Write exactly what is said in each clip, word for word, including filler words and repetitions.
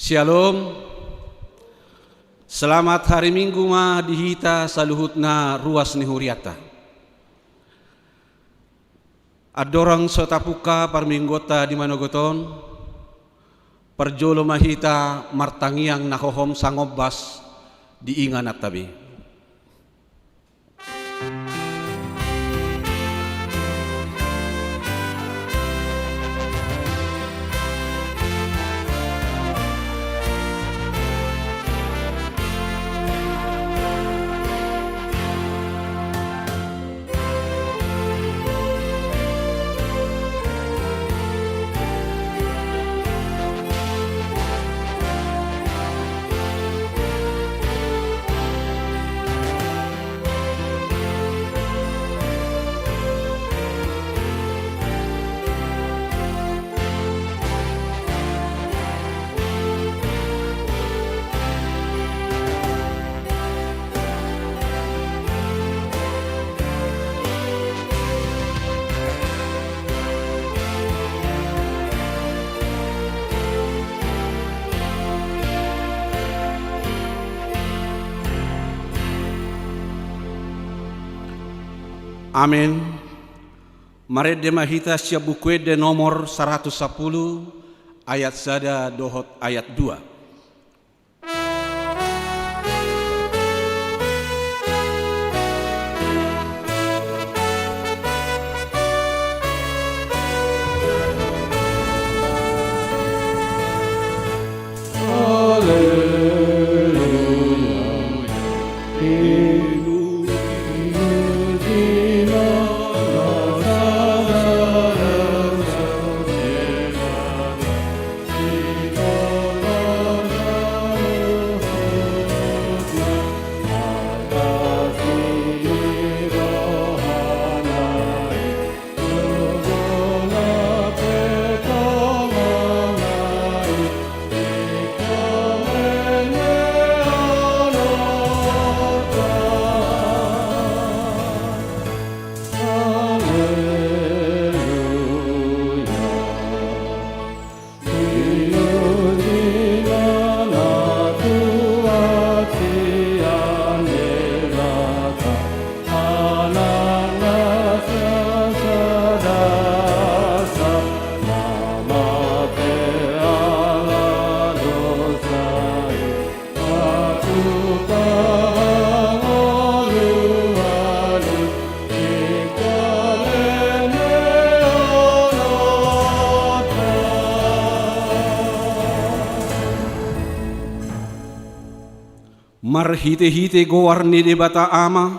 Syalom. Selamat hari Minggu ma di hita saluhutna ruas ni hurianta. Andorang so tapungka parmingguonta di manogot on, parjolo ma hita martangiang na hohom sangombas di ingananta be. Amen. Marende ma hita sian Buku Ende nomor saratus sampulu, ayat sada dohot ayat dua. Marhitehite goar ni Debata Ama,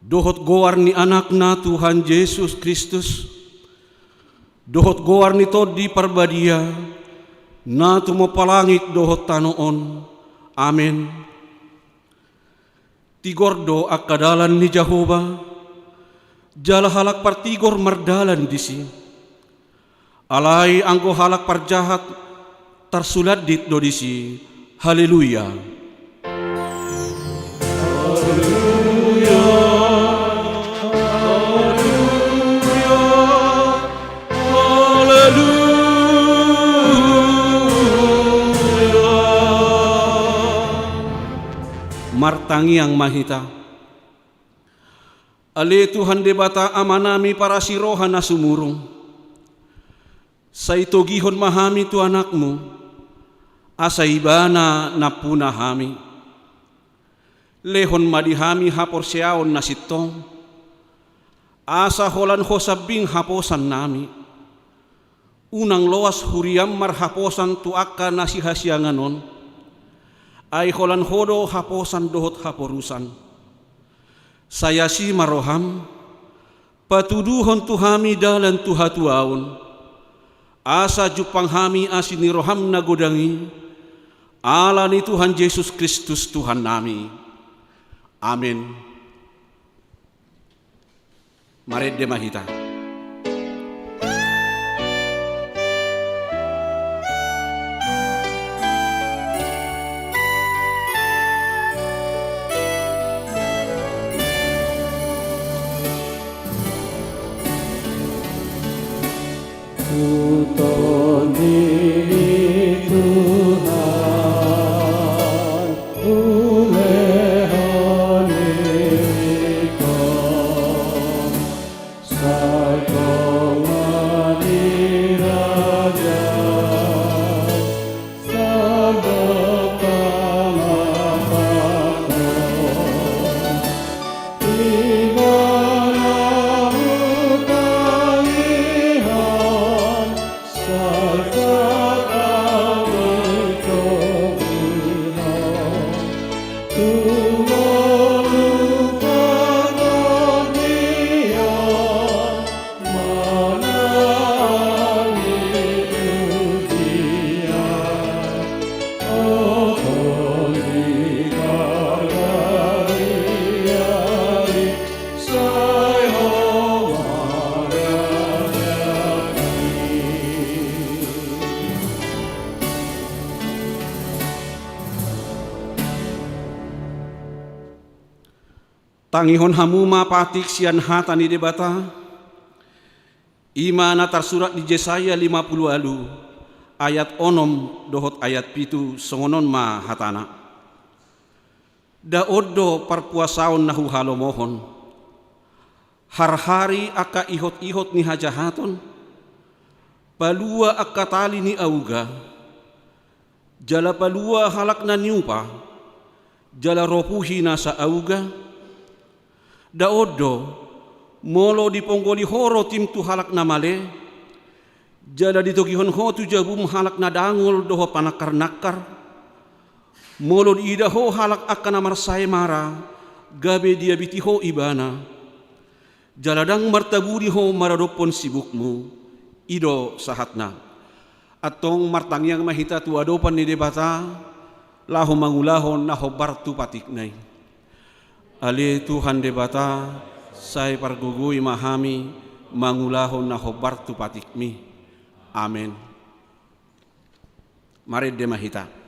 dohot goar ni Anakna Tuhan Jesus Kristus, dohot goar ni Tondi Parbadia, na tumompa langit dohot tano on. Amen. Tigor do angka dalan ni Jahowa, jala halak partigor mardalan disi. Alai anggo halak parjahat, tarsulandit do disi. Haleluya. Haleluya. Haleluya. Martangiang ma hita. Ale Tuhan Debata Amanami parasi roha na sumurung, sai togihon ma hami tu Anakmu, asa Ibana nampuna hami. Lehon ma di hami haporseaon na sintong, asa holan Ho sambing haposannami. Unang loas huriaM marhaposan tu angka na sihasiangan on, ai holan Ho do haposan dohot haporusan. Sai asi ma rohaM, patuduhon tu hami dalan tu hatuaon, asa jumpang hami asi ni rohaM na godang i, ala ni Tuhan Jesus Kristus Tuhannami. Amen. Marende ma hita. Huton diriku Tangihon hamu ma patik sian hata ni Debata, i ma na tarsurat di Jesaya lima pulu ualu, ayat onom dohot ayat pitu, songon on ma hatana. Dao on do parpuasaon na huhalomohon. Harhari angka ihot-ihot ni hajahaton, palua angka tali ni auga, jala palua halak na niupa, jala ropuhi nasa auga. Dao on do, molo diponggoli ho rotim tu halak na male, jala ditogihon ho tu jabum halak na dangol dohot panangkar-nangkar, molo diida ho halak angka na marsaemara, gabe diabiti ho ibana, jala ndang martabuni ho maradophon sibukmu, i do sahatna. Antong martangiang ma hita tu adopan ni Debata, laho mangulahon na hombar tu patikna i. Ale Tuhan Debata, sai pargogoi ma hami mangulahon na hombar tu patikmi. Amen. Marende ma hita.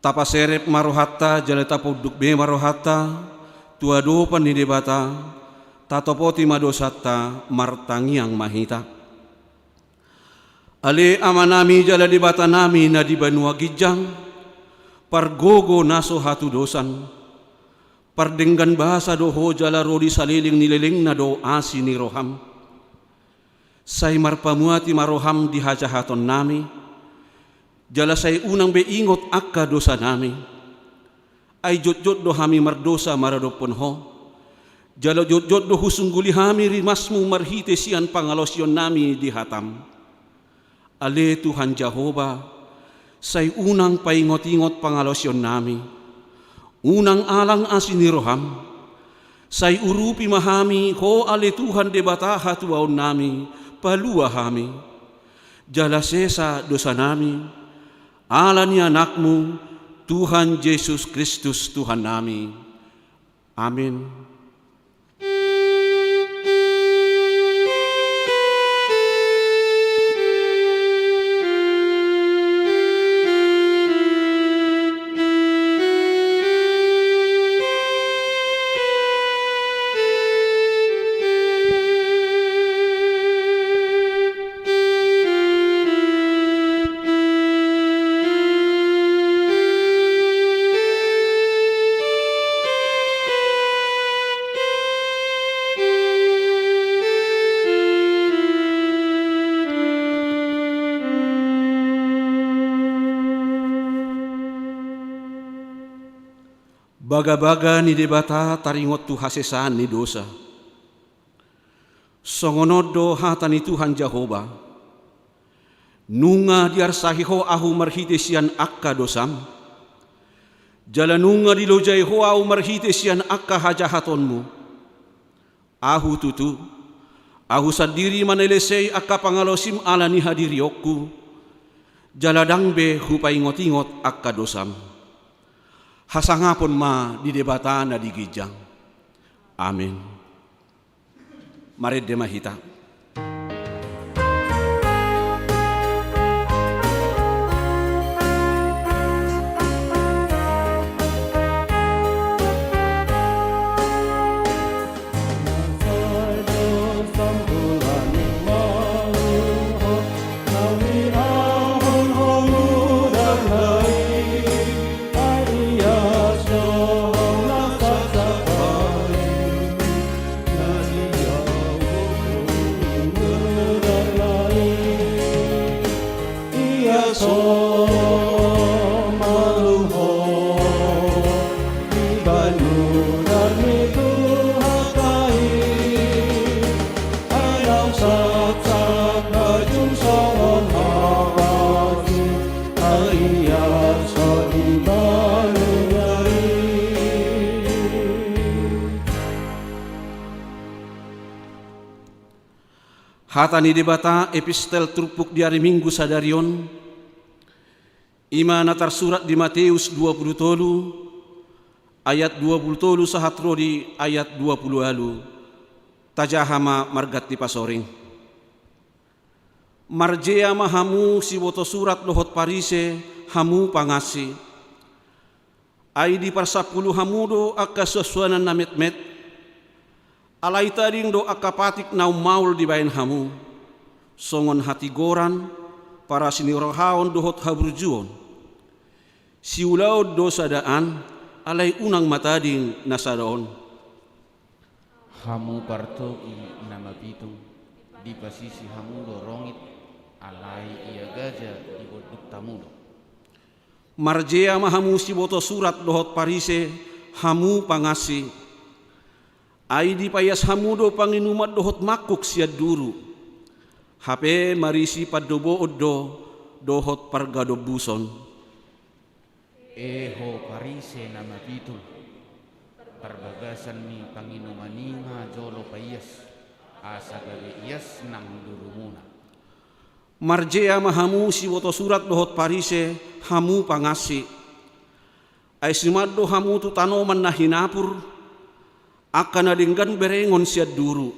Tapaserep ma rohanta, jala tapunduk be ma rohanta tu adopan ni Debata, tatopoti ma dosanta, martangiang ma hita. Ale Amanami jala Debatanami na di banua ginjang, pargogo na so hatudosan, pardenggan basa do Ho jala ro di saleleng ni lelengna do asi ni roham. Sai marpamuati ma roham di hajahatonnami, jala sai unang be ingot angka dosanami. Ai jotjot do hami mardosa maradophon Ho, jala jotjot do husungguli hami rimasmu marhite sian pangalaosionnami di hatam. Ale Tuhan Jahowa, sai unang paingotingot pangalaosionnami, unang alang asi ni roham. Sai urupi ma hami Ho ale Tuhan Debata hatuaonnami, palua hami, jala sesa dosanami, ala ni Anakmu, Tuhan Jesus Kristus Tuhannami. Amen. Bagabaga ni Debata taringot tu hasesaan ni dosa. Songon on do hata ni Tuhan Jahowa: Nunga diarsahi ho Ahu marhite sian angka dosam, jala nunga dilojai ho Ahu marhite sian angka hajahatonmu. Ahu tutu, Ahu sandiri manelesei angka pangalaosim ala ni hadirionku, jala ndang be Hupaingot-ingot angka dosam. Hasangapon ma di Debata na di ginjang. Amen. Marende ma hita. Ia so malum ho di banudan ni Tuhanta i, ai naung sapsap bajum songon hau asi, ai ia so di banudan i. Hata ni Debata, epistel turpuk di ari Minggu sadari on, i ma na tarsurat di Mateus dua pulu tolu, ayat dua pulu tolu sahat ro di ayat dua pulu ualu. Tajaha ma marganti pasoring. Marjea ma hamu siboto surat dohot Parise, hamu pangansi! Ai diparsampulu hamu do angka suansuanan na metmet, alai tading do angka patik na ummaol dibaen hamu, songon hatigoran, parasinirohaon dohot haburjuon. Siulaon do sada an, alai unang ma tading na sada on. Hamu partogi na mapitung, dipasisi hamu do rongit, alai ia gaja di bondut hamu do. Marjea ma hamu siboto surat dohot Parise, hamu pangansi! Ai dipaias hamu do panginuman dohot mangkuk sian duru, hape marisi pandoboon do dohot pargadombuson. E ho Parise na mapitung, parbagasan ni panginuman i ma jolo paias, asa gabe ias nang durumuna. Marjea ma hamu siboto surat dohot Parise, hamu pangansi! Ai suman do hamu tu tanoman na hinapur, angka na denggan berengon sian duru,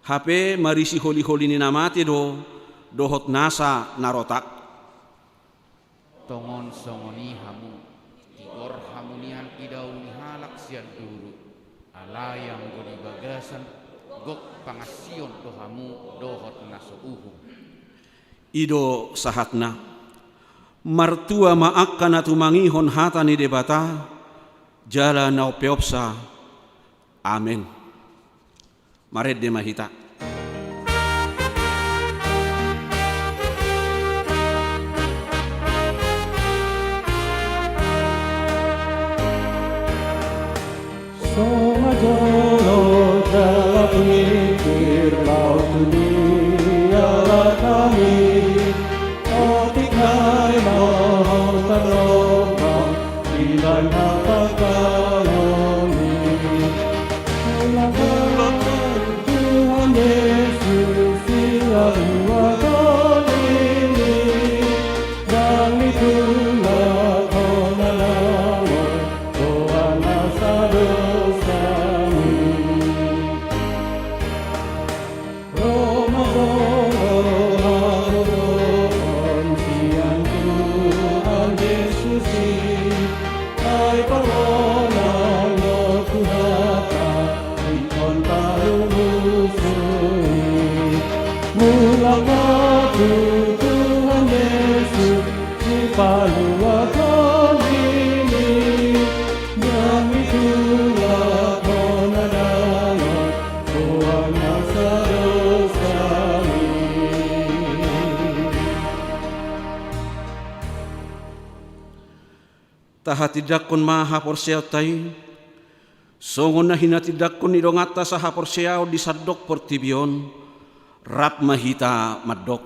hape marisi holiholi ni na mate do dohot nasa na rotak. Tongon songon i hamu, tigor hamu nian idaon ni halak sian duru, alai anggo di bagasan gok pangansion do hamu dohot na so uhum. I do sahatna. Martua ma angka na tumangihon hata ni Debata jala na umpeopsa. Amen. Marende ma hita. So majolo jala pikir laho tu dia hami, otik nai ma ho tarlomba dibaen hatahalami. Mulak Tuhan Jesus, silalu akan ini, ndang ditulak hona langon, boan nasa dosami. Ro ma jolo hagogoon sian Tuhan Jesus i, ai pargonang do tu hata ingkon talulusui. Mulak ma tu Tuhan Jesus, sipalua tonggimi, ndang ditulak hona langon, boan nasa dosami. Tahatindangkon ma haporseaonta i, songon na hinatindangkon ni donganta sahaporseaon di sandok portibi on, rap ma hita mandok.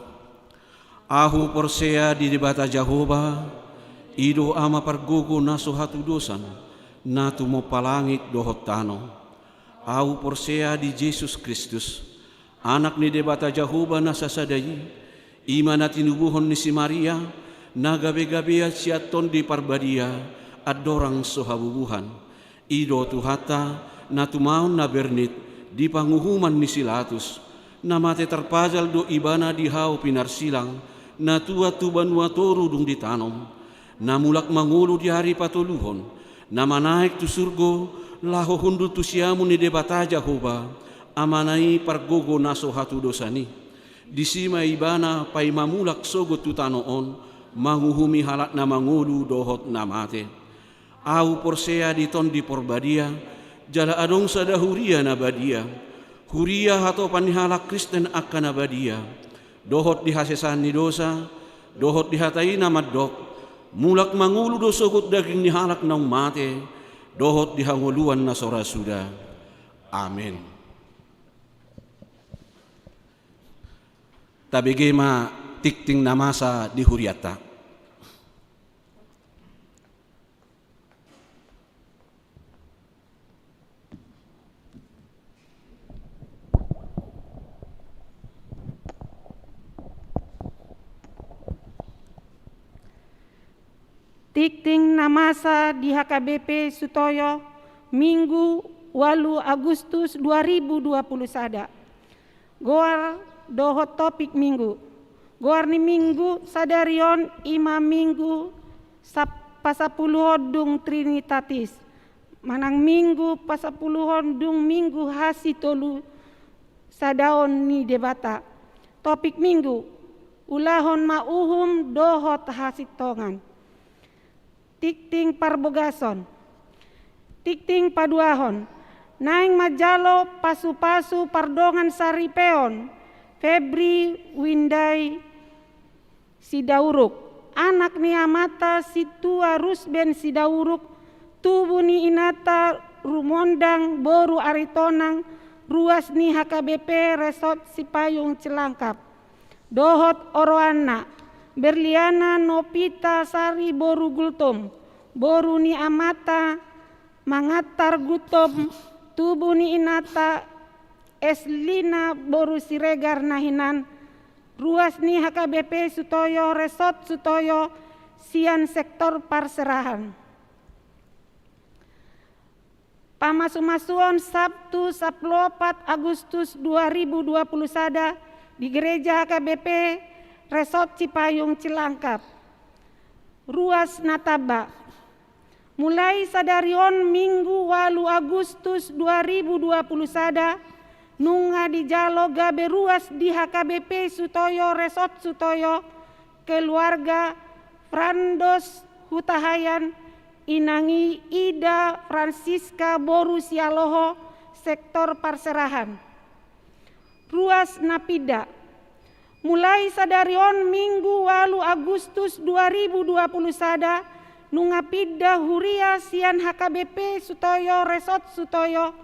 Ahu porsea di Debata Jahowa, i do Ama pargogo na so hatudosan, na tumompa langit dohot tano. Ahu porsea di Jesus Kristus, Anak ni Debata Jahowa na sasada i, i ma na tinubuhon ni si Maria, na gabegabean sian Tondi Parbadia, andorang so habubuhan. I do Tuhanta, na tumaon na bernit, di panguhuman ni si Latus, na mate tarpajal do Ibana di hau pinarsilang, na tuat tu banua toru dung ditanom, na mulak mangolu di ari patoluhon, na manaek tu surgo, laho hundul tu siamun ni Debata Jahowa, Amana i pargogo na so hatudosan i. Disi ma Ibana paima mulak sogot tu tano on, manguhumi halak na mangolu dohot na mate. Ahu porsea di Tondi Parbadia, jala adong sada huria na badia. Huria hatopan ni halak Kristen angka na badia. Dohot di hasesaan ni dosa, dohot di hata i na mandok, mulak mangolu do sogot daging ni halak naung mate, dohot di hangoluan na so ra suda. Amen. Tabege ma tingting na masa di hurianta. Tingting na masa di H K B P Sutoyo, Minggu, ualu Agustus dua ribu dua puluh sada. Goar dohot topik Minggu. Goar ni Minggu sadari on i ma Minggu sap-, pasapuluhon dung Trinitatis, manang Minggu pasapuluhon dung Minggu hasitolu sadaon ni Debata. Topik Minggu, ulahon ma uhum dohot hasintongan. Tingting parbogason. Tingting paduahon. Naeng manjalo pasupasu pardongan saripeon, Febri Windai Sidauruk, anak ni amanta Sintua Rusben Sidauruk, tubu ni inanta Rumondang boru Aritonang, ruas ni H K B P Resort Sipayung Cilangkap. Dohot oroanna, Berliana Nopita Sari boru Gultom, boru ni amanta Mangantar Gultom, tubu ni inanta Eslina boru Siregar na hinan, ruas ni H K B P Sutoyo, Resort Sutoyo, sian sektor parserahan. Pamasumasuon Sabtu sampulu opat Agustus dua ribu dua puluh sada di Gereja H K B P Resort Sipayung Cilangkap. Ruas na tamba. Mulai sadari on Minggu ualu Agustus dua ribu dua puluh sada, nunga dijalo gabe ruas di H K B P Sutoyo Resort Sutoyo, keluarga Frandos Hutahayan, inang i Ida Francisca boru Sialoho, sektor parserahan. Ruas na pinda. Mulai sadari on Minggu ualu Agustus dua ribu dua puluh sada, nunga pinda huria sian H K B P Sutoyo Resort Sutoyo,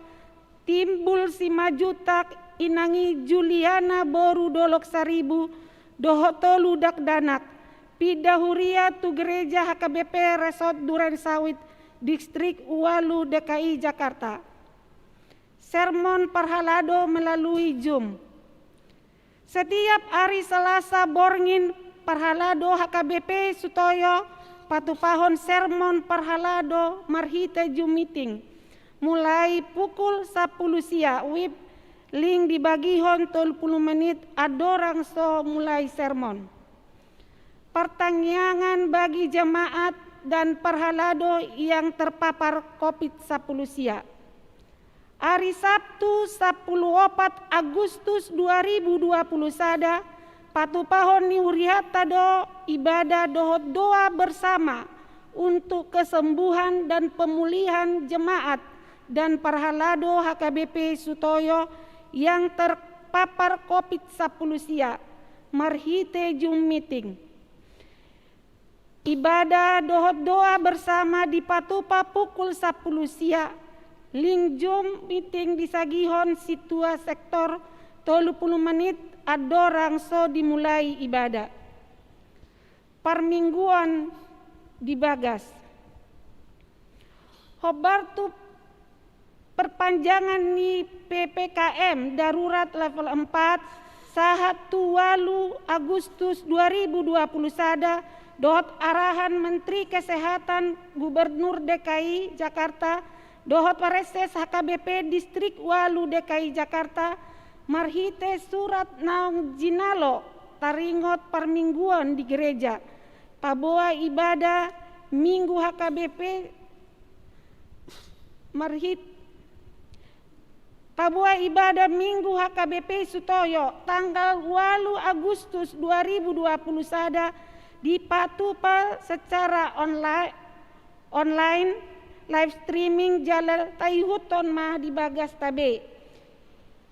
timbul Simanjuntak, inang i Juliana boru Dolok Saribu, dohot tolu dakdanak, pinda huria tu Gereja H K B P Resort Durensawit, Distrik ualu D K I Jakarta. Sermon parhalado melalui Zoom. Setiap ari Salasa borngin parhalado H K B P Sutoyo patupahon sermon parhalado marhite Zoom meeting. Mulai pukul sampulu sia WIB, link dibagihon tolu pulu menit andorang so mulai sermon. Partangiangan bagi jemaat dan parhalado yang terpapar covid sampulu sia. Ari Sabtu sampulu opat Agustus dua ribu dua puluh sada, patupahon ni hurianta do ibadah dohot doa bersama untuk kesembuhan dan pemulihan jemaat dan parhalado H K B P Sutoyo yang terpapar covid sampulu sia, marhite Zoom meeting. Ibadah dohot doa bersama dipatupa pukul sampulu sia. Link Zoom meeting disagihon sintua sektor, tolu pulu menit andorang so dimulai ibadah. Parmingguan di bagas. Hombar tu perpanjangan ni P P K M darurat level empat sahat tu ualu Agustus dua ribu dua puluh sada dohot arahan Menteri Kesehatan, Gubernur D K I Jakarta dohot Waresses H K B P Distrik ualu D K I Jakarta marhite surat naung jinalo taringot parmingguan di gereja. Paboa ibadah Minggu H K B P marhit-, paboa ibadah Minggu H K B P Sutoyo tanggal ualu Agustus dua ribu dua puluh sada dipatupa secara online, online, live streaming jala taihuthon ma di bagasta be.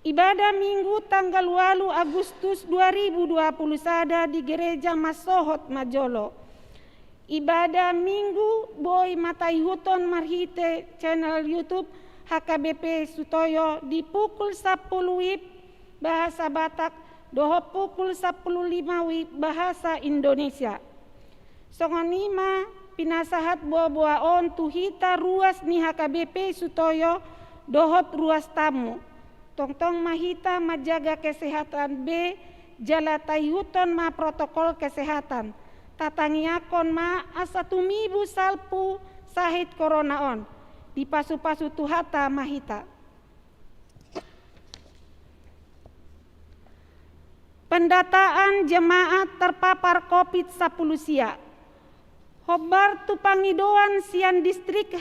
Ibadah Minggu tanggal ualu Agustus dua ribu dua puluh sada di Gereja Massohot ma jolo. Ibadah Minggu boi ma taihuthon marhite channel YouTube H K B P Sutoyo di pukul sampulu WIB bahasa Batak dohot pukul sampulu lima WIB bahasa Indonesia. Songon i ma pinasahat boa-boa on tu hita ruas ni H K B P Sutoyo dohot ruas tamu. Tongtong ma hita manjaga kesehatan be jala taihuthon ma protokol kesehatan. Tatangiangkon ma asa tumibu salpu sahit corona on. Dipasu-pasu Tuhanta ma hita. Pendataan jemaat terpapar covid sampulu sia. Hombar tu pangidoan sian Distrik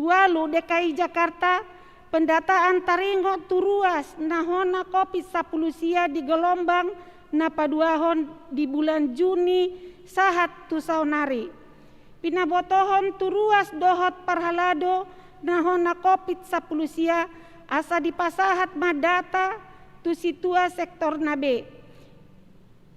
ualu D K I Jakarta, pendataan taringot tu ruas na hona covid sampulu sia di gelombang na paduahon di bulan Juni sahat tu saonari. Pinabotohon tu ruas dohot parhalado na hona covid sampulu sia asa dipasahat ma data tu sintua sektorna be.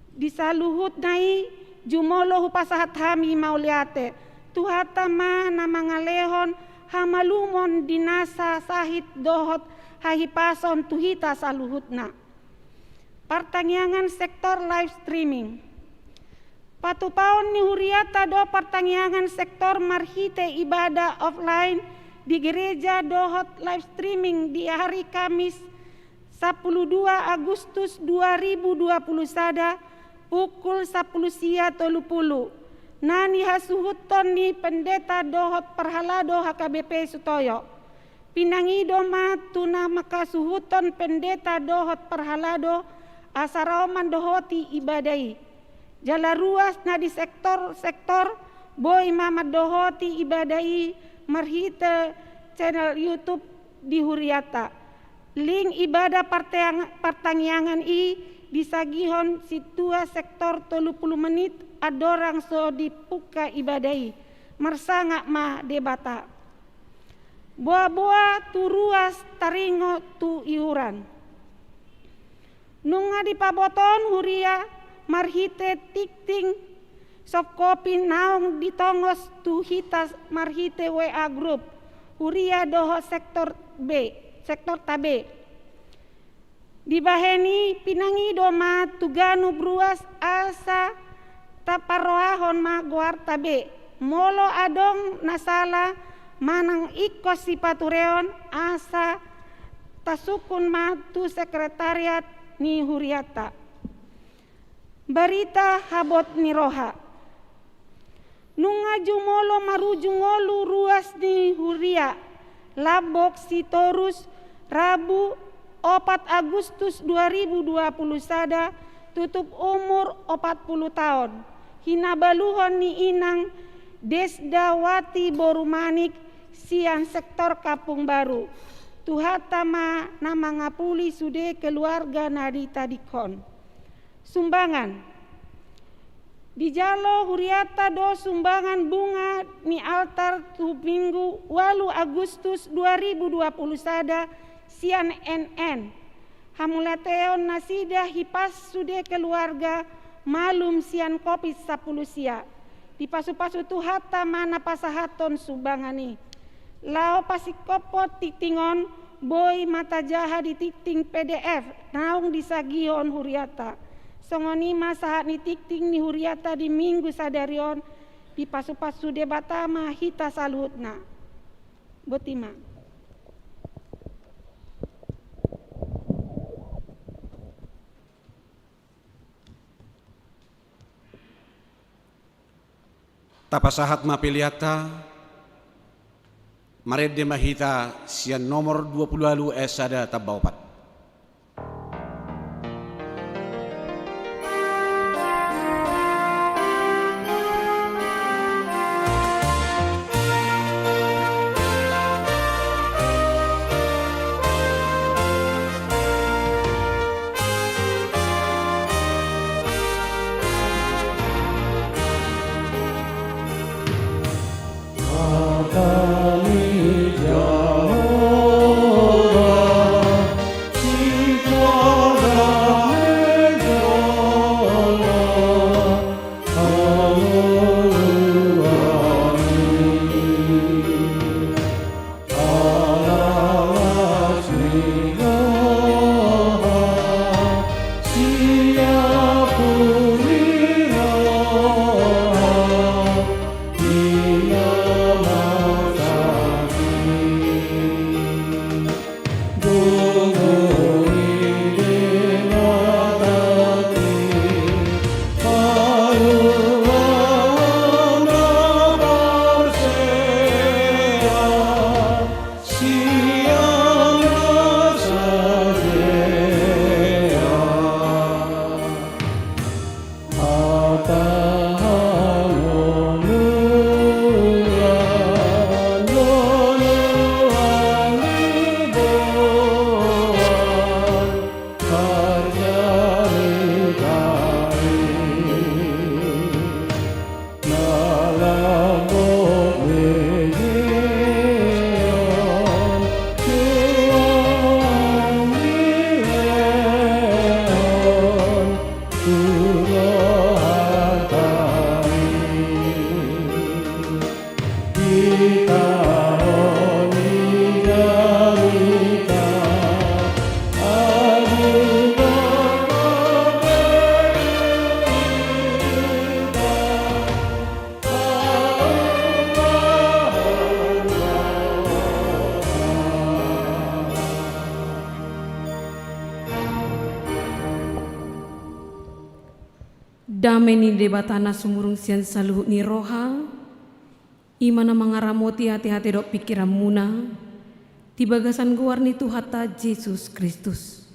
Di saluhutna i jumolo hupasahat hami mauliate. Tuhanta ma na mangalehon hamalumon di nasa sahit dohot hahipason tu hita saluhutna. Partangiangan sektor live streaming. Patupaon ni huriata do partangiangan sektor marhite ibadah offline di gereja dohot live streaming di hari Kamis sampulu dua Agustus dua ribu dua puluh sada pukul sampulu sia tolu pulu. Na nihasuhuthon ni pendeta dohot parhalado H K B P Sutoyo. Pinangido ma tu na manghasuhuthon pendeta dohot parhalado asa ro mandohoti ibadah i. Jala ruas na di sektor-sektor boi ma mandohoti ibadah i marhite channel YouTube di huriata. Link ibadah parteang-, partangiangan i disagihon sintua sektor tolu pulu menit andorang so dibuka ibadah i. Marsangap ma Debata. Boa-boa tu ruas taringot tu iuran. Nunga dipabotohon huria marhite tingting soft copy naung ditongos tu hita marhite W A group huria dohot sektor B, sektorta be. Dibahen i pinangido ma tu ganup ruas asa taparrohahon ma goarta be. Molo adong na sala manang ingkon sipatureon asa tasungkun ma tu sekretariat ni huriata. Barita habot ni roha. Nunga jumolo marujung ngolu ruas ni huria, Lambok Sitorus, Rabu, opat Agustus dua ribu dua puluh sada, tutup umur opat pulu taon. Hinabaluhon ni inang Desdawati boru Manik sian sektor Kampung Baru. Tuhanta ma na mangapuli sude keluarga na ditadingkon. Sumbangan. Dijalo huriata do sumbangan bunga ni altar tu Minggu ualu Agustus dua ribu dua puluh sada sian N N. Hamuliateon nasida hipas sude keluarga malum sian covid sampulu sia. Dipasupasu Tuhanta ma na pasahathon sumbangan i. Laho pasingkophon tingting on, boi ma tajaha di tingting P D F naung disagihon hurianta. Songon i ma sahat ni tingting ni hurianta di Minggu sadari on, dipasupasu Debata ma hita saluhutna. Boti ma. Tapasahat ma peleanta, marende ma hita sian nomor dua pulu ualu ayat sada tamba opat. Dame ni Debata na sumurung sian saluhut ni roha, i ma na mangaramoti ateate dohot pingkiranmuna, di bagasan goar ni Tuhanta Jesus Kristus.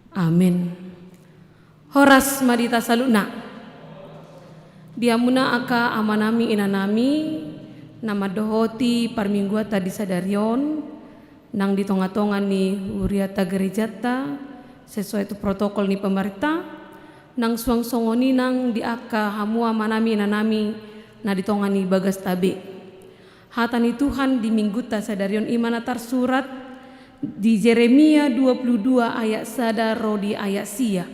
Amen. Horas ma di hita saluhutna. Di hamuna angka amanami inanami, na mandohoti parmingguanta di sadari on, nang di tongatonga ni huriata gerejanta, sesuai tu protokol ni pamarenta, nang suang songon i nang di angka hamu amanami inanami na di tonga ni bagasta be. Hata ni Tuhan di minggunta sadari on i ma na tarsurat di Jeremia dua pulu dua ayat sada ro di ayat sia.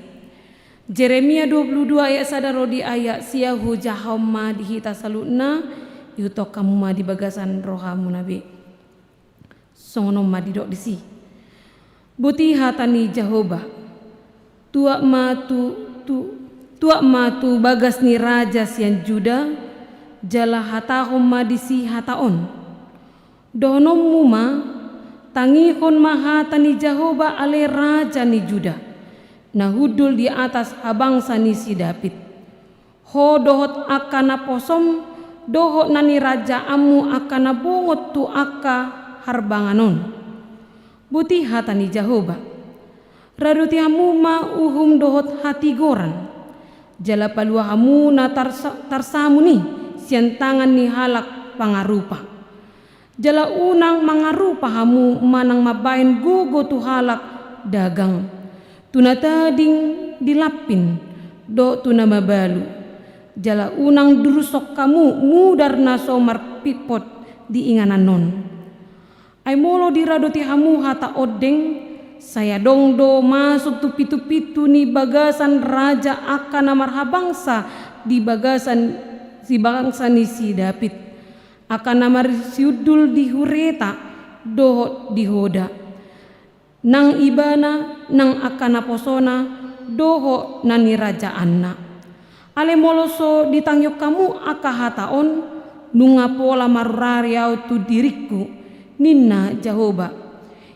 Jeremia dua pulu dua ayat sada ro di ayat sia, hujahahon ma di hita saluhutna, ihuthon hamu ma di bagasan rohamuna be. Songon on ma didok disi. Boti hata ni Jahowa, tuat ma tu, tu, tuat ma tu bagas ni raja sian Juda, jala hatahon ma disi hata on. Dohononmu ma, tangihon ma hata ni Jahowa ale raja ni Juda, na hundul di atas habangsa ni si Daud. Ho dohot angka naposom, dohot na nirajaanmu angka na bongot tu angka harbangan on. Boti hata ni Jahowa. Radoti hamu ma uhum dohot hatigoran. Jala palua hamu na tarsa-, tarsamun i sian tangan ni halak pangarupa. Jala unang mangarupa hamu manang mambahen gogo tu halak dagang, tu na tading di lampin, dohot tu na mabalu. Jala unang durushon hamu mudar na so marpitpot di inganan on. Ai molo diradoti hamu hata ondeng, sai adong do masuk tu pintupitu ni bagasan raja angka na marhabangsa di bagasan si bangsa ni si David, angka na marsiundul di hureta dohot di hoda. Nang ibana, nang angka naposona dohot na nirajaanna. Alai molo so ditangihon hamu angka hata on, nunga pola marurari ahu tu diringku, ninna Jahowa.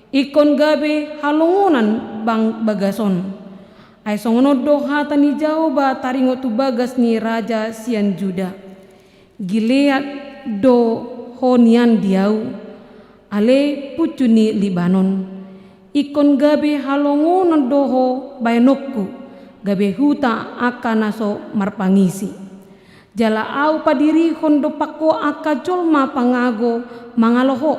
Ingkon gabe halongonan bang bagas on. Ai songon on do hata ni Jahowa taringot tu bagas ni raja sian Juda. Gilead do ho nian di ahu, ale puncu ni Libanon. Ingkon gabe halongonan do ho baenonku, gabe huta angka na so marpangisi. Jala ahu padirihon dompak ho angka jolma pangago mangalo ho,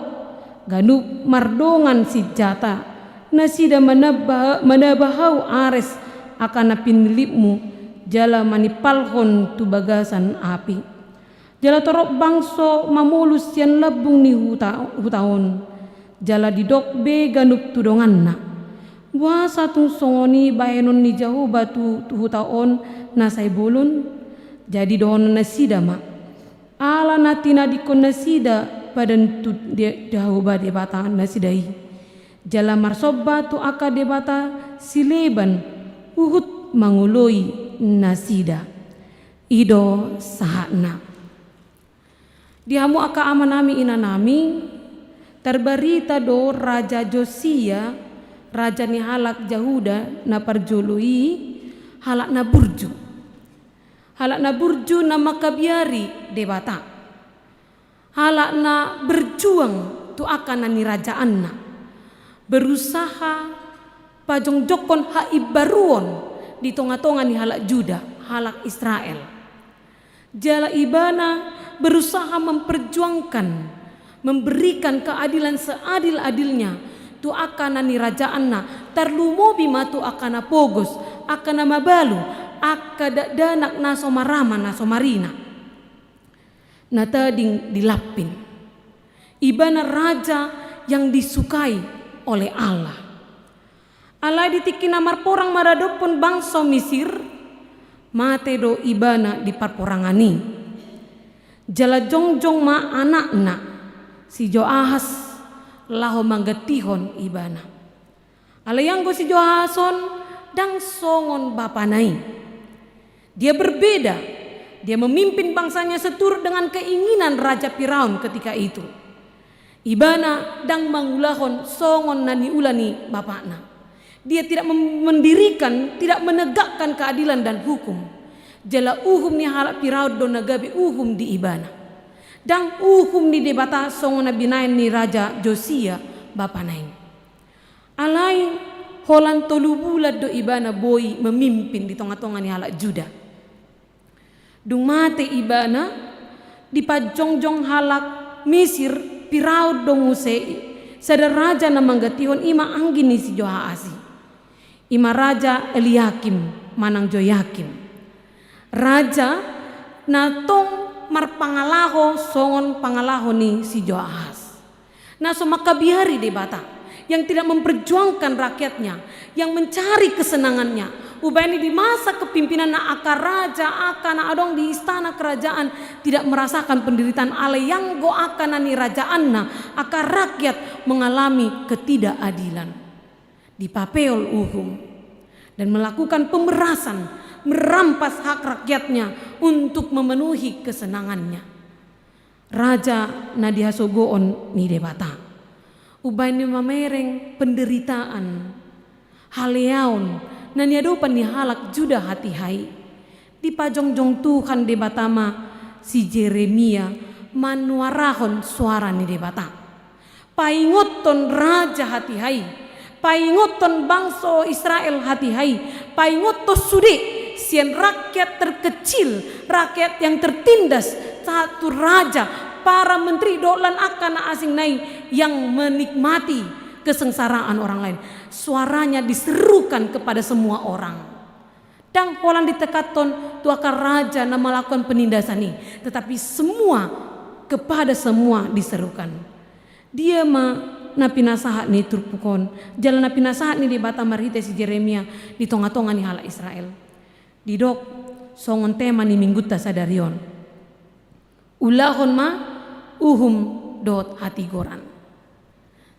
ganup mardongan sinjata, nasida manaba, manaba hau ares angka na pinillitmu, jala manimpalhon tu bagasan api. Jala torop bangso mamolus sian lambung ni huta, huta on, jala didok be ganup tu donganna. Boasa tung songon i bahenon ni Jahowa tu, tu huta on na sai bolon? Jadi dohonon nasida ma, ala na tinadingkon nasida padan tu De-, Jahowa Debata nasida i. Jala marsomba tu angka debata sileban huhut mangoloi nasida. I do sahatna. Di hamu angka amanami inanami, tarbarita do raja Josia, raja ni halak Jahuda na parjolo i, halak na burju. Halak na burju na mangkabiari Debata. Halak na berjuang tu angka na nirajaanna. Berusaha pajongjongkon haimbaruon di tonga-tonga ni halak Juda, halak Israel. Jala ibana berusaha memperjuangkan, memberikan keadilan seadil-adilnya tu angka na nirajaanna, tarlumobi ma tu angka na pogos, angka na mabalu, angka dakdanak na so marama, na so marina. Na tading di lampin. Ibana raja yang disukai oleh Allah. Alai di tingki na marporang maradophon bangso Misir, mate do ibana di parporangan i. Jala jongjong ma anakna, si Joahas, laho manggantihon ibana. Alai anggo si Joahas on ndang songon bapana i. Dia berbeda. Dia memimpin bangsanya seturut dengan keinginan Raja Firaun ketika itu. Ibana ndang mangulahon songon na niula ni bapana. Dia tidak mem-, mendirikan, tidak menegakkan keadilan dan hukum. Jala uhum ni halak Firaun do na gabe uhum di ibana. Ndang uhum ni Debata songon na binahen ni Raja Josia bapana i. Alai holan tolu bulan do ibana boi memimpin di tonga-tonga ni halak Juda. Dung mate ibana, dipajongjong halak Misir, Firaun do muse i, sada raja na manggantihon, i ma anggi ni si Joahas i. I ma Raja Eliakim manang Joyakim. Raja na tong marpangalaho songon pangalaho ni si Joahas. Na so mangkabiari Debata, yang tidak memperjuangkan rakyatnya, yang mencari kesenangannya. Ubaen i di masa kepimpinanna angka raja, angka na adong di istana kerajaan tidak merasakan penderitaan, alai anggo angka na nirajaanna, angka rakyat mengalami ketidakadilan. Dipapeol uhum dan melakukan pemerasan, merampas hak rakyatnya untuk memenuhi kesenangannya. Raja na dihasogoon ni Debata. Ubaen i mamereng penderitaan, haleaon, na niadopan ni halak Juda hatiha i. Dipajongjong Tuhan Debata ma si Jeremia manuarahon suara ni Debata. Paingothon raja hatiha i, paingothon bangso Israel hatiha i, paingothon sude sian rakyat terkecil, rakyat yang tertindas, sahat tu raja, para menteri dohot lan angka na asing nai yang menikmati kesengsaraan orang lain. Suaranya diserukan kepada semua orang. Ndang holan ditekathon tu angka raja na melakukan penindasan i, tetapi semua, kepada semua diserukan. Dia ma na pinasahat ni turpuk on, jala na pinasahat ni Debata marhite si Jeremia di tonga-tonga ni halak Israel. Didok, songon tema ni minggunta sadari on. Ulahon ma uhum dohot hatigoran.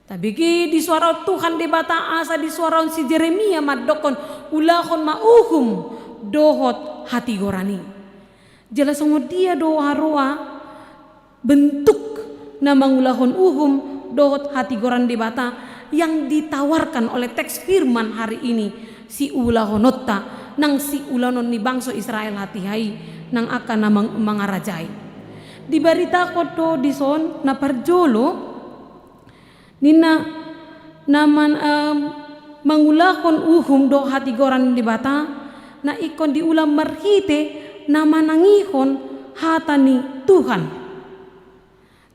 Tabege di suara Tuhan Debata asa di suara on si Jeremia mandokkon ulahon ma uhum dohot hatigoran i. Jala songon dia do haroa bentuk na mangulahon uhum dohot hatigoran Debata yang ditawarkan oleh teks firman hari ini, siulahononta nang siulahonon ni bangso Israel hatiha i nang angka na mang-, mangarajai. Dibaritahon do dison na parjolo, ninna na man-, em, mangulahon uhum dohot hatigoran ni Debata na ingkon diula marhite na manangihon hata ni Tuhan.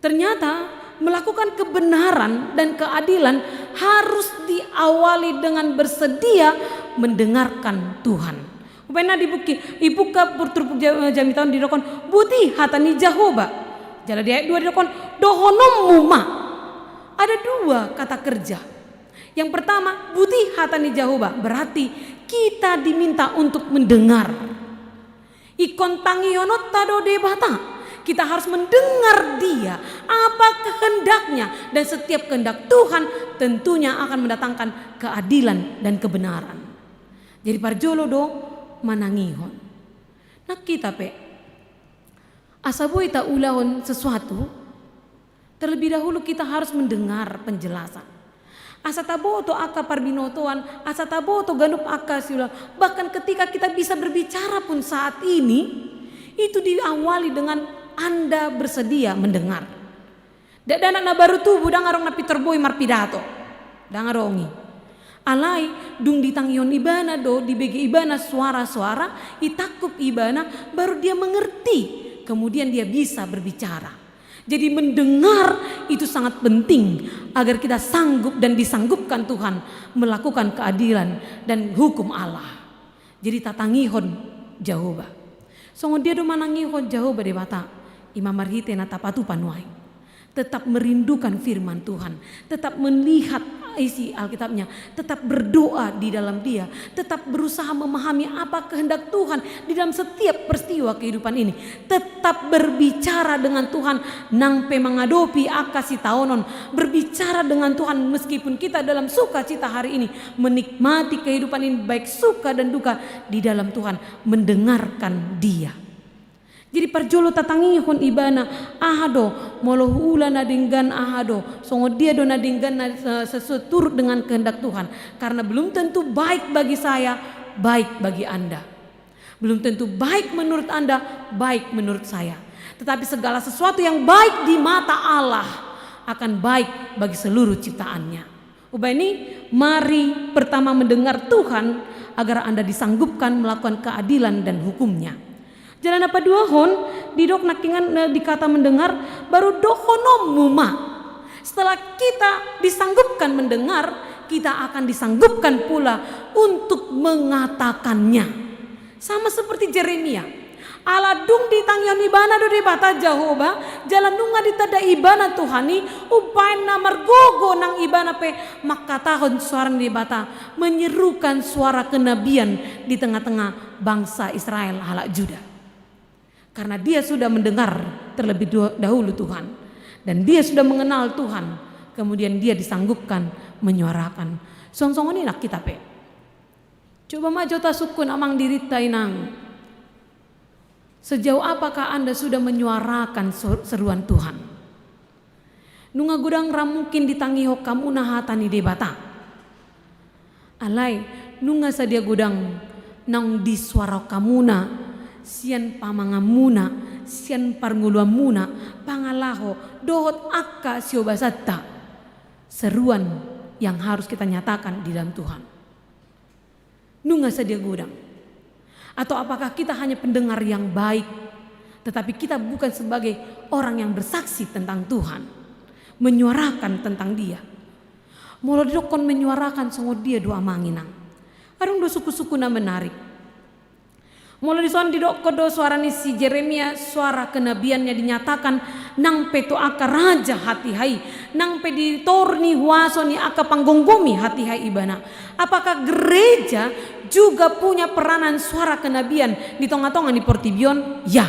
Ternyata melakukan kebenaran dan keadilan harus diawali dengan bersedia mendengarkan Tuhan. Umbahen na di buku, di buku Turpuk Ja-, Jamita on didokkon, "Boti hata ni Jahowa." Jala di ayat dua didokkon, "Dohononmu ma." Ada dua kata kerja. Yang pertama, boti hata ni Jahowa, berarti kita diminta untuk mendengar. Ingkon tangihononta do Debata. Kita harus mendengar Dia, apa kehendaknya, dan setiap kehendak Tuhan tentunya akan mendatangkan keadilan dan kebenaran. Jadi parjolo do manangihon. Nang hita pe, asa boi taulahon sesuatu, terlebih dahulu kita harus mendengar penjelasan. Asa taboto angka parbinotoan, asa taboto ganup angka siula. Bahkan ketika kita bisa berbicara pun saat ini, itu diawali dengan Anda bersedia mendengar. Dakdanak na baru tubu, ndang adong na pintor boi marpidato. Ndang adong i. Alai, dung ditangihon ibana do, dibege ibana suara-suara, itangkup ibana, baru dia mengerti. Kemudian dia bisa berbicara. Jadi mendengar itu sangat penting agar kita sanggup dan disanggupkan Tuhan melakukan keadilan dan hukum Allah. Jadi tatangihon Jahowa. Songon dia do manangihon Jahowa Debata, i ma marhite na tapatupa nuaeng. Tetap merindukan firman Tuhan, tetap melihat isi Alkitabnya, tetap berdoa di dalam Dia, tetap berusaha memahami apa kehendak Tuhan di dalam setiap peristiwa kehidupan ini. Tetap berbicara dengan Tuhan, nang pe mangadopi angka sitaonon, berbicara dengan Tuhan meskipun kita dalam sukacita hari ini, menikmati kehidupan ini, baik suka dan duka, di dalam Tuhan, mendengarkan Dia. Jadi parjolo tatangihon ibana, aha do, molo huula na denggan aha do, songon dia do na denggan na, eh, sesuai turut dengan kehendak Tuhan. Karena belum tentu baik bagi saya, baik bagi Anda. Belum tentu baik menurut Anda, baik menurut saya. Tetapi segala sesuatu yang baik di mata Allah akan baik bagi seluruh ciptaan-Nya. Umbahen i, mari pertama mendengar Tuhan agar Anda disanggupkan melakukan keadilan dan hukum-Nya. Jala na paduahon, didok nangkiningan, eh, di kata mendengar, baru dohononmu ma. Setelah kita disanggupkan mendengar, kita akan disanggupkan pula untuk mengatakannya. Sama seperti Jeremia. Ala dung ditangihon ibana do Debata Jahowa, jala nunga ditanda ibana Tuhan i, umbahen na margogo nang ibana pe mangkatahon suara ni Debata, menyerukan suara kenabian di tengah-tengah bangsa Israel halak Juda. Karena dia sudah mendengar terlebih du-, dahulu Tuhan. Dan dia sudah mengenal Tuhan. Kemudian dia disanggupkan menyuarakan. Songon-songon i nang hita pe. Coba ma jo tasungkun amang dirinta inang. Sejauh apakah Anda sudah menyuarakan so-, seruan Tuhan? Nunga godang ra mungkin ditangihon hamuna hata ni Debata. Alai, nunga sadia godang naung disuarahon hamuna, sian pamanganmuna, sian parngoluanmuna, pangalaho, dohot angka siobasanta, seruan yang harus kita nyatakan di dalam Tuhan. Nunga sadia godang. Atau apakah kita hanya pendengar yang baik, tetapi kita bukan sebagai orang yang bersaksi tentang Tuhan, menyuarakan tentang Dia? Molo didokkon menyuarakan, songon dia do amang inang? Adong do sungkun-sungkun na menarik. Molo dison didokkon do suara ni si Jeremia, suara kenabiannya dinyatakan, nang pe tu angka raja hatiha i, nang pe di toru ni huaso ni angka panggomgomi hatiha i ibana. Apakah gereja juga punya peranan suara kenabian di tonga-tonga ni portibi on? Ya.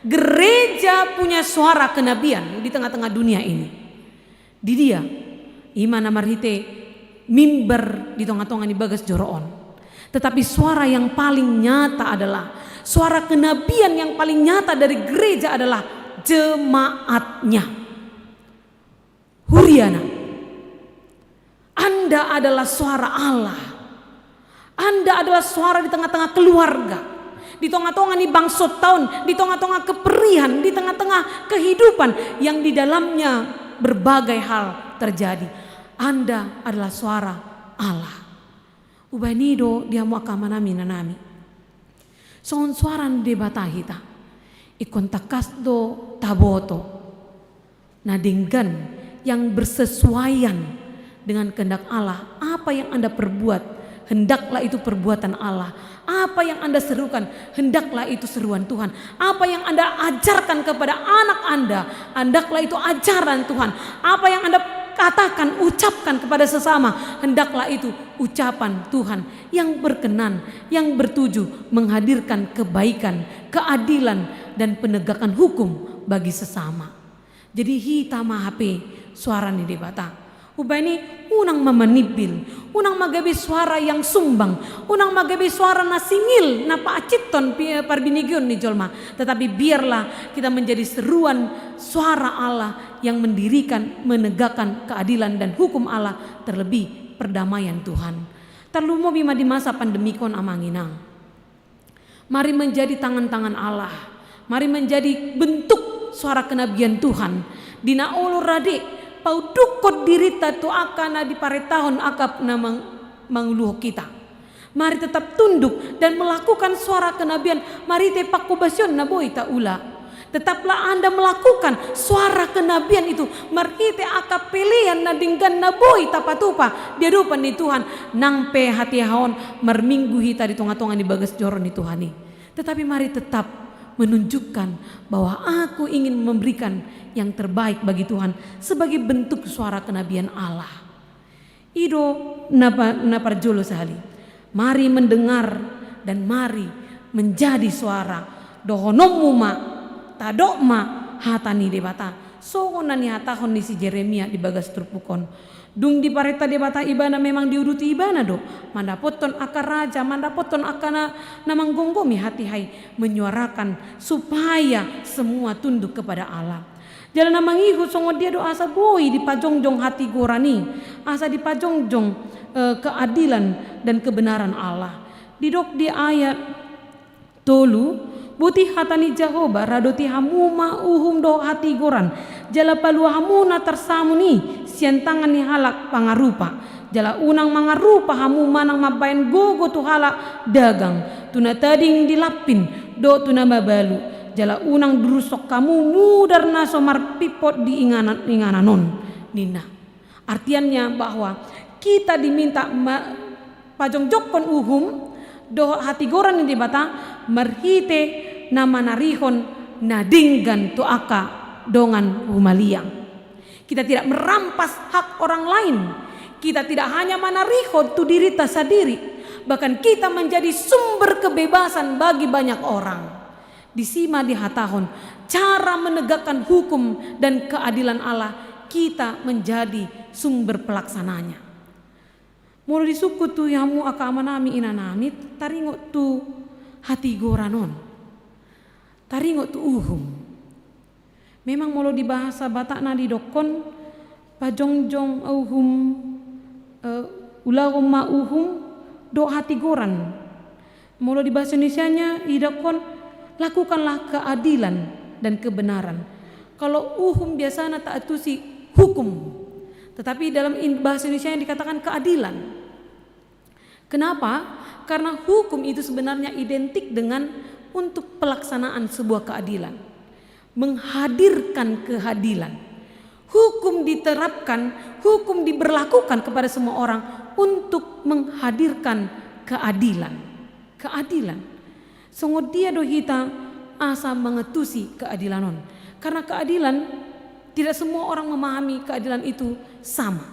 Gereja punya suara kenabian di tengah-tengah dunia ini. Di dia, i ma na marhite mimbar di tonga-tonga ni bagas joro on. Tetapi suara yang paling nyata adalah, suara kenabian yang paling nyata dari gereja adalah jemaatnya. Huriana. Anda adalah suara Allah. Anda adalah suara di tengah-tengah keluarga, di tonga-tonga ni bangsonta on, di tonga-tonga keperihan, di tengah-tengah kehidupan yang di dalamnya berbagai hal terjadi. Anda adalah suara Allah. Umbahen i do di hamu angka amanami, inanami. Songon suara ni Debata hita. Ingkon tangkas do taboto na denggan, yang bersesuaian dengan kehendak Allah. Apa yang Anda perbuat, hendaklah itu perbuatan Allah. Apa yang Anda serukan, hendaklah itu seruan Tuhan. Apa yang Anda ajarkan kepada anak Anda, hendaklah itu ajaran Tuhan. Apa yang Anda katakan, ucapkan kepada sesama, hendaklah itu ucapan Tuhan yang berkenan, yang bertuju menghadirkan kebaikan, keadilan, dan penegakan hukum bagi sesama. Jadi hita ma hape suara ni Debata. Umbahen i unang ma manimbil, unang ma gabe suara yang sumbang, unang ma gabe suara na singil, na paacithon pi-, parbinigion ni jolma. Tetapi biarlah kita menjadi seruan suara Allah yang mendirikan, menegakkan keadilan dan hukum Allah, terlebih perdamaian Tuhan. Tarlumobi ma di masa pandemik on, amang inang. Mari menjadi tangan-tangan Allah. Mari menjadi bentuk suara kenabian Tuhan. Di na olo rade, paundukkon dirinta tu angka na diparentahon angka na mang-, manguluhon hita. Mari tetap tunduk dan melakukan suara kenabian marhite pangkobasion na boi taula. Tetaplah Anda melakukan suara kenabian itu marhite angka pelean na denggan na boi tapatupa di adopan ni Tuhan, nang pe hatiha on marminggu hita di tonga-tonga ni bagas joro ni Tuhan i. Tetapi mari tetap menunjukkan bahwa aku ingin memberikan yang terbaik bagi Tuhan sebagai bentuk suara kenabian Allah. I do na pa-, na parjolo sahali. Mari mendengar dan mari menjadi suara. Dohononmu ma, tadok ma hata ni Debata. Songon na nihatahon ni si Jeremia di bagas turpuk on. Dung diparenta Debata ibana, memang diuduti ibana do mandapothon angka raja, mandapothon angka na, na manggomgomi hatiha i, menyuarakan supaya semua tunduk kepada Allah. Jala na mangihut songon dia do asa boi dipajongjong hatigoran i, asa dipajongjong, eh, keadilan dan kebenaran Allah. Didok di ayat tolu, boti hata ni Jahowa, radoti hamu ma uhum dohot hatigoran, jala palua hamu na tarsamun i sian tangan ni halak pangarupa. Jala unang mangarupa hamu manang mambahen gogo tu halak dagang, tu na tading di lampin, dohot tu na mabalu. Jala unang durushon hamu mudar na so marpimpot di inganan, inganan on, ninna. Artiannya bahwa kita diminta ma-, pajongjongkon uhum dohot hatigoran ni Debata marhite na manarihon na denggan tu angka dongan humaliang. Kita tidak merampas hak orang lain. Kita tidak hanya manarihon tu dirinta sandiri, bahkan kita menjadi sumber kebebasan bagi banyak orang. Disi ma dihatahon cara menegakkan hukum dan keadilan Allah, kita menjadi sumber pelaksananya. Molo disungkun tu hamu angka amanami inanami, taringot tu hatigoran on. Taringot tu uhum. Memang molo di bahasa Batakna didokkon, pajongjong uhum, eh, ulahon ma uhum dohot hatigoran. Molo di bahasa Indonesianya didokkon, lakukanlah keadilan dan kebenaran. Kalau uhum biasana taantusi hukum. Tetapi dalam in-, bahasa Indonesia yang dikatakan keadilan. Kenapa? Karena hukum itu sebenarnya identik dengan untuk pelaksanaan sebuah keadilan. Menghadirkan keadilan. Hukum diterapkan, hukum diberlakukan kepada semua orang untuk menghadirkan keadilan. Keadilan. Songon dia do hita asa mangantusi keadilan on? Karena keadilan, tidak semua orang memahami keadilan itu sama.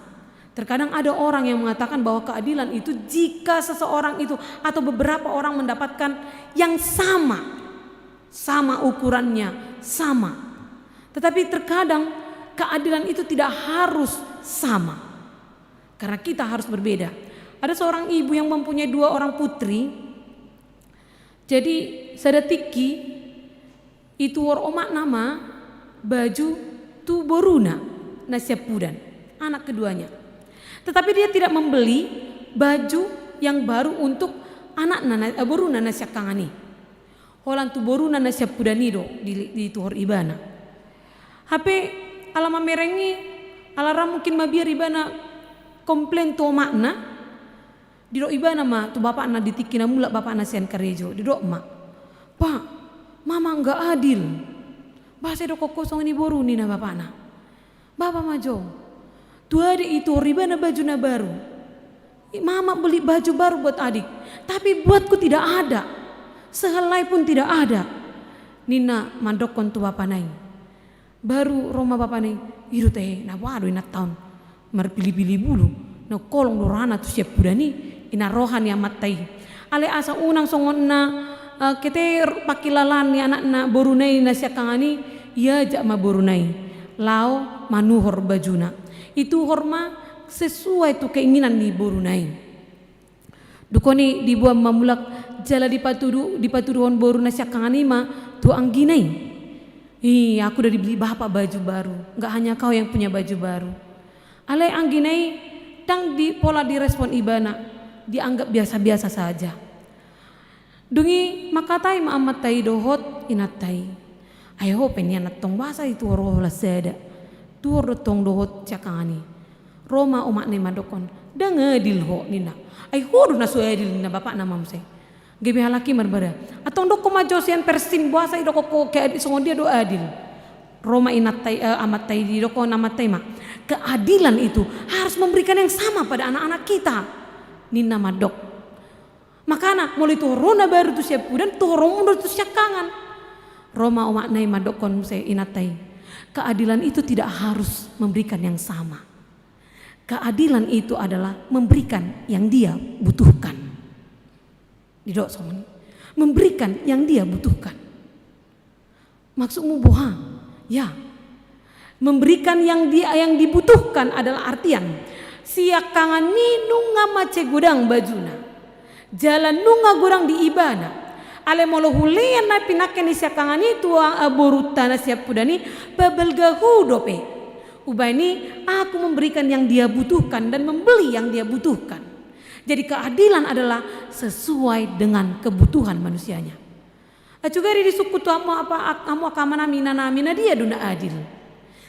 Terkadang ada orang yang mengatakan bahwa keadilan itu jika seseorang itu atau beberapa orang mendapatkan yang sama, sama ukurannya, sama. Tetapi terkadang keadilan itu tidak harus sama. Karena kita harus berbeda. Ada seorang ibu yang mempunyai dua orang putri. Jadi, sada tingki, ituhor omakna ma baju tu boruna na siampudan, anak keduanya. Tetapi dia tidak membeli baju yang baru untuk anakna na, eh, boruna na siangkangan i. Holan tu boruna na siampudan i do di, dituhor ibana. Hape ala mamereng i, ala ra mungkin mabiar ibana komplain tu omakna, didok ibana ma tu bapakna di tingki na mulak bapakna sian karejo, didok ma, "Pak, mama nggak adil. Boasa didokkon ho songon i boru," ninna bapakna. "Bapa ma jo, tu adek ituhor ibana baju na baru. I, mama beli baju baru buat adik, tapi buatku tidak ada. Sehelai pun tidak ada," ninna mandokkon tu bapana i. Baru ro ma bapana i, "I do tahe, na boha do inanta on? Marpilipili bulu, na holong do rohana tu siampudan i, i na roha ni amanta i. Alai asa unang songon na, eh, keter pangkilalaan ni anakna boruna i na siangkangan i, iajak ma boruna i laho manuhor bajuna. Ituhor ma sesuai tu keinginan ni boruna i." Dung on i diboan ma mulak jala dipatudu, dipatuduhon boru na siangkangan i ma tu anggina i, "Ih, aku udah dibeli bapak baju baru, nggak hanya kau yang punya baju baru." Alai anggina i ndang di, pola direspon ibana, dianggap biasa-biasa saja. Dung i mangkatai ma amanta i dohot inanta i, "Ai ho pe nian antong, boasa ituhor ho holan sada? Tuhor do tong dohot siangkangan i." Ro ma omakna i mandokkon, "Ndang adil ho," ninna. "Ai ho do na so adil," ninna bapakna ma muse. Gabe halak i marbada, "Antong dokkon ma jo sian Persim, boasa didokkon ho keadi-, songon dia do adil?" Ro ma inanta i, eh, amanta i, didokkon amanta i ma, "Keadilan itu harus memberikan yang sama pada anak-anak kita," ninna mandok. Makana molo ituhor ho na baru tu siampudan, tuhoronmu do tu siangkangan. Ro ma omakna i mandokkon muse inanta i, "Keadilan itu tidak harus memberikan yang sama. Keadilan itu adalah memberikan yang dia butuhkan." Didok songon i, memberikan yang dia butuhkan. Maksudmu boha? Ya. Memberikan yang di-, yang dibutuhkan adalah artian siangkangan i nunga mansai godang bajuna, jala nunga godang di ibana. Alai molo hulean na pinangke ni siangkangan i tu, eh, borunta na siampudan i, pabalga hu dope. Umbahen i, aku memberikan yang dia butuhkan dan membeli yang dia butuhkan. Jadi keadilan adalah sesuai dengan kebutuhan manusianya. Acu gari disungkun tu hamu apa, ak-, hamu angka amanami, inanami, na dia do na adil?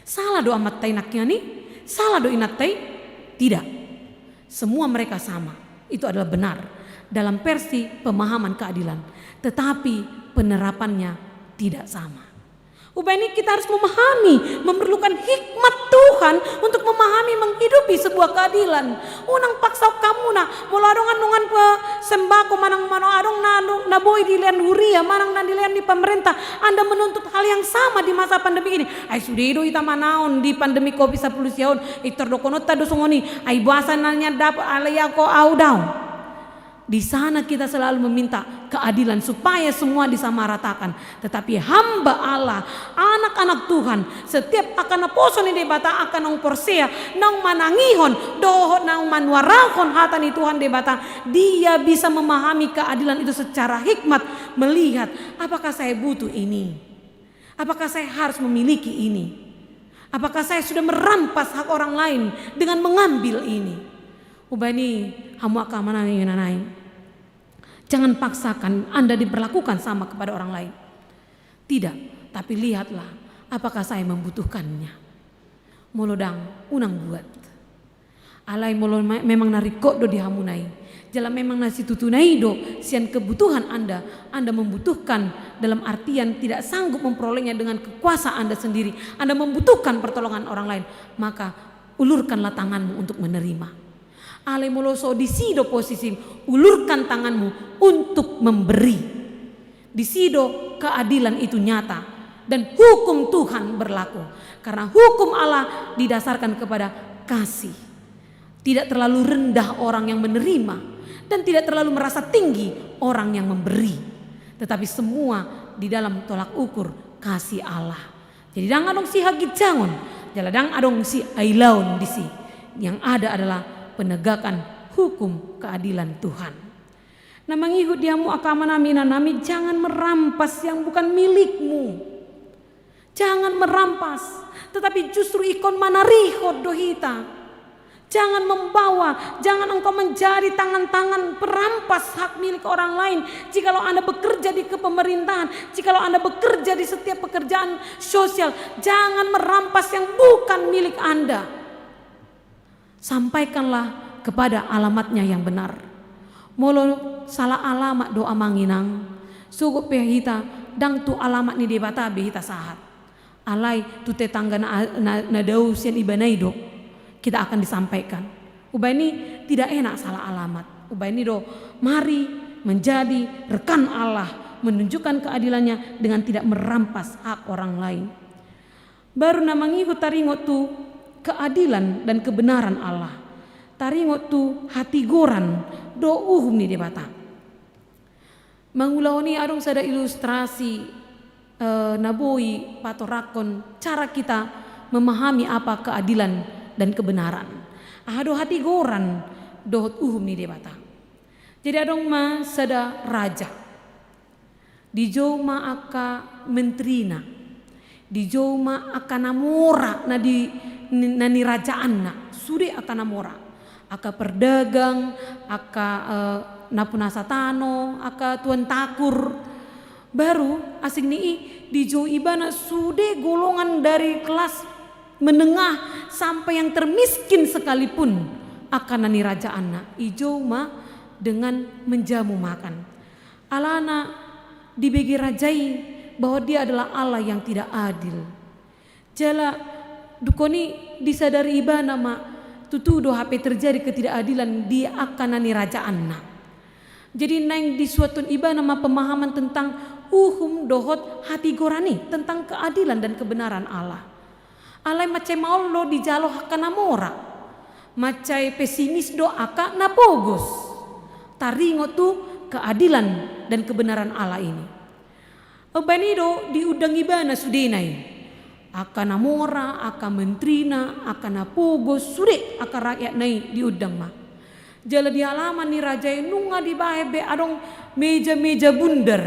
Sala do amanta i nangkiningan i? Sala do inanta i? Tidak. Semua mereka sama. Itu adalah benar dalam versi pemahaman keadilan. Tetapi penerapannya tidak sama. Umbahen i kita harus memahami, memerlukan hikmat Tuhan untuk memahami, menghidupi sebuah keadilan. Unang paksa hamu na, molo adong annon pe sembako manang molo adong na, na boi dilehon huria, manang na dilehon ni pemerintah, Anda menuntut hal yang sama di masa pandemi ini. Ai sude do hita manaon di pandemi covid sampulu sia on, i tardokononta do songon i, ai boasa na nian dapot, alai au, au daong. Di sana kita selalu meminta keadilan supaya semua disamaratakan. Tetapi hamba Allah, anak-anak Tuhan, setiap angka naposo ni Debata, angka naung porsea, naung manangihon, dohot naung manuarahon hata ni Tuhan Debata, dia bisa memahami keadilan itu secara hikmat, melihat, apakah saya butuh ini? Apakah saya harus memiliki ini? Apakah saya sudah merampas hak orang lain dengan mengambil ini? Umbahen i, hamu angka amanami, inanami, jangan paksakan Anda diperlakukan sama kepada orang lain. Tidak, tapi lihatlah apakah saya membutuhkannya. Molo ndang, unang buat. Alai molo me-, memang na ringkot do di hamuna i, jala memang na situtuna i do sian kebutuhan Anda, Anda membutuhkan dalam artian tidak sanggup memperolehnya dengan kekuasaan Anda sendiri, Anda membutuhkan pertolongan orang lain, maka ulurkanlah tanganmu untuk menerima. Alai molo so disi do posisim, ulurkan tanganmu untuk memberi. Di si do keadilan itu nyata dan hukum Tuhan berlaku. Karena hukum Allah didasarkan kepada kasih. Tidak terlalu rendah orang yang menerima dan tidak terlalu merasa tinggi orang yang memberi. Tetapi semua di dalam tolak ukur kasih Allah. Jadi ndang adong sihaginjangon, jala ndang adong siailaon disi. Yang ada adalah penegakan hukum keadilan Tuhan. Na mangihut di hamu angka amanami, inanami, jangan merampas yang bukan milikmu. Jangan merampas, tetapi justru ingkon manarihon do hita. Jangan membawa, jangan engkau menjadi tangan-tangan perampas hak milik orang lain. Jikalau Anda bekerja di kepemerintahan, jikalau Anda bekerja di setiap pekerjaan sosial, jangan merampas yang bukan milik Anda. Sampaikanlah kepada alamatnya yang benar. Molo salah alamat do amang inang, sogot pe hita, ndang tu alamat ni Debata be hita sahat. Alai tu tetangga na, na, na dao sian ibana i do kita akan disampaikan. Umbahen i tidak enak salah alamat. Umbahen i do, mari menjadi rekan Allah, menunjukkan keadilannya dengan tidak merampas hak orang lain. Baru na mangihut taringot tu keadilan dan kebenaran Allah. Taringot tu hatigoran dohot uhum ni Debata. Mangulahon i adong sada ilustrasi, eh, na boi patorangkon cara kita memahami apa keadilan dan kebenaran. Aha do hatigoran dohot uhum ni Debata. Jadi adong ma sada raja. Dijou ma angka menterina. Dijou ma angka na mora na di, na nirajaanna. Sude angka na mora. Angka perdagang, angka, eh, na punasa tano, angka tuan takur. Baru asing ni i dijou ibana sude golongan dari kelas menengah sampai yang termiskin sekalipun angka na nirajaanna. Dijou ma dengan menjamu makan. Alana dibege raja i bahwa dia adalah Allah yang tidak adil. Jala dungkon i disadari ibana ma tutu do hape terjadi ketidakadilan di angka na nirajaanna. Jadi naeng disuathon ibana ma pemahaman tentang uhum dohot hatigoran i, tentang keadilan dan kebenaran Allah. Alai mansai maol do dijalo angka na mora. Mansai pesimis do angka na pogos. Taringot tu keadilan dan kebenaran Allah ini. Umbahen i do diundang ibana sudena i. Angka na mora, angka menterina, angka na pogos, sude angka rakyatna i diundang ma. Jala di halaman ni raja i nunga dibahen be adong meja-meja bundar.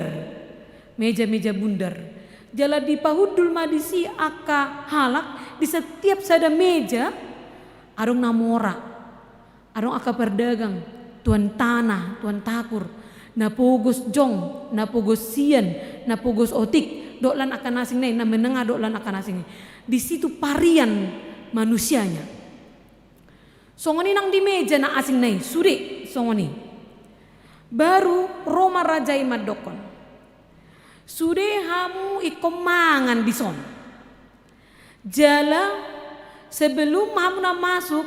Meja-meja bundar. Jala dipahundul ma disi angka halak, di setiap sada meja adong na mora. Adong angka perdagang, tuan tanah, tuan takur, na pogos jong, na pogos sian, na pogos otik, dohot lan angka na asing na i, na menengah dohot lan angka na asing i. Di situ varian manusianya. Songon i nang di meja na asing na i, sude songon i. Baru ro ma raja i mandokkon: Sude hamu ingkon mangan dison. Jala sebelum hamu na masuk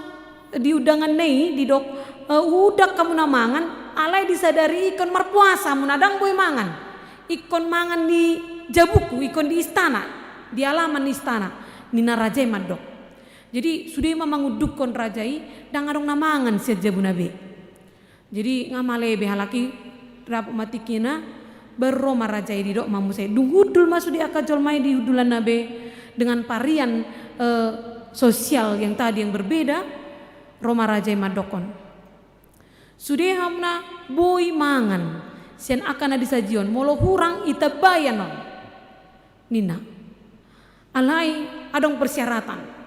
di undangan na i didok, eh, huundang hamu na mangan, alai disadari ingkon marpuasa hamu, na ndang boi mangan. Ingkon mangan di jabungku, ingkon di istana, di alaman ni istana, ninna raja i mandok. Jadi sude ma mangundungkon raja i, ndang adong na mangan sian jabuna be. Jadi nga male be halak i, dapot ma tingkina, baru ro ma raja i didok ma muse. Dung hundul ma sude angka jolma i di hundulanna be, dengan varian, eh, sosial yang tadi yang berbeda, ro ma raja i mandokkon: Sude hamu na boi mangan sian angka na disajion, molo hurang i tambaian on, ninna. Alai adong persyaratan.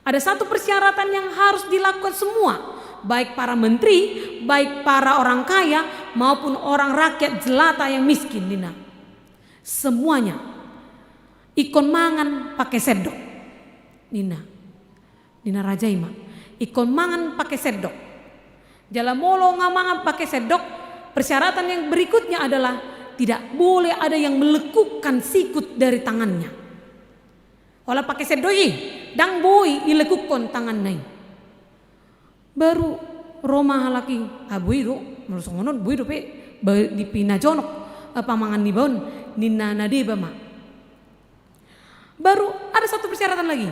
Ada satu persyaratan yang harus dilakukan semua, baik para menteri, baik para orang kaya, maupun orang rakyat jelata yang miskin, ninna. Semuanya ingkon mangan pake sendok, ninna. Ninna raja i ma, ingkon mangan pake sendok. Jala molo nga mangan pake sendok, persyaratan yang berikutnya adalah tidak boleh ada yang melekukkan sikut dari tangannya. Holan pake sendok i, ndang boi ilekukkon tanganna i. Baru ro ma halak i, ah, boi do, molo songon on boi dope, ba-, di pinajonok. eh, pamangan niba on, ninna na deba ma. Baru ada satu persyaratan lagi,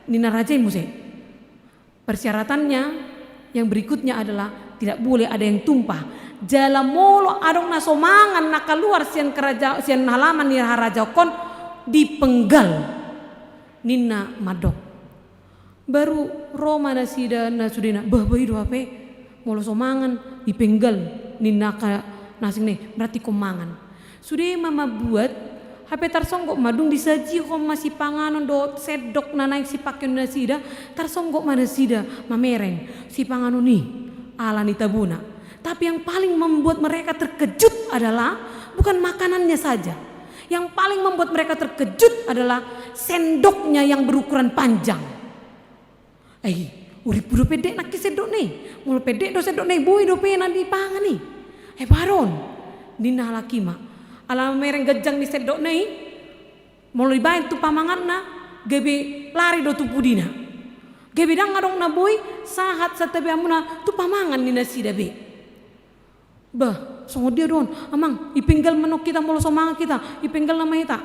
ninna raja i muse. Persyaratannya yang berikutnya adalah tidak boleh ada yang tumpah. Jala molo adong na so mangan na kaluar sian keraja-, sian halaman ni harajaon on, dipenggal, ninna mandok. Baru ro ma nasida na sudena, bah, bah, i do hape, molo so mangan, dipenggal, ninna angka na asing na i, berarti ingkon mangan. Sude ma mambuat, hape tarsonggot ma dung disajihon ma sipanganon dohot sendok na naeng sipakeon nasida, tarsonggot ma nasida mamereng sipanganon i ala ni tabona. Tapi yang paling membuat mereka terkejut adalah bukan makanannya saja. Yang paling membuat mereka terkejut adalah sendoknya yang berukuran panjang. Ai, urippu do pendek nangkin sendokna i. Molo pendek do sendokna i, boi dope na dipangan i. Ai, baron, ninna halak i ma. Ala mamereng ganjang ni sendokna i, molo dibaen tu pamanganna, gabe lari do tu pudina. Gabe ndang adong na boi sahat santabeanmuna tu pamangan ni nasida be. Bah, songon dia do on, amang, ipenggal ma on hita molo so mangan hita, ipenggal nama hita.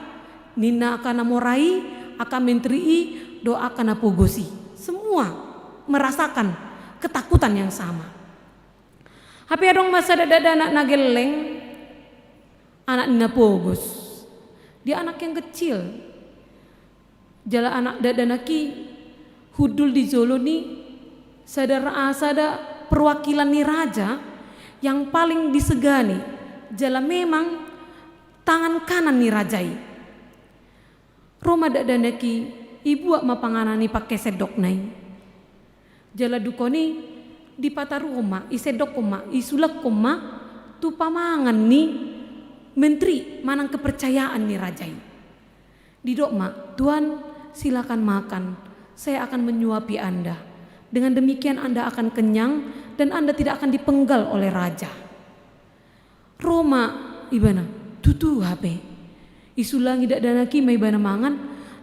Ninna angka na mora i, angka menteri i, dohot angka na pogos i. Semua merasakan ketakutan yang sama. Hape adong ma sada dakdanak na gelleng, anak ni na pogos. Dia anak yang kecil. Jala anak dakdanak i hundul di jolo ni sada ra-, sada perwakilan ni raja yang paling disegani, jala memang tangan kanan ni raja i. Ro ma dakdanak i, ibuat ma panganan i pangke sendokna i. Jala dungkon i dipataruhon ma, isendokhon ma, isulangkon ma tu pamangan ni menteri manang kepercayaan ni raja i. Didok ma, "Tuan, silakan makan, saya akan menyuapi Anda. Dengan demikian Anda akan kenyang dan Anda tidak akan dipenggal oleh raja." Ro ma ibana, tutu hape. Isulangi dakdanak i ma ibana mangan,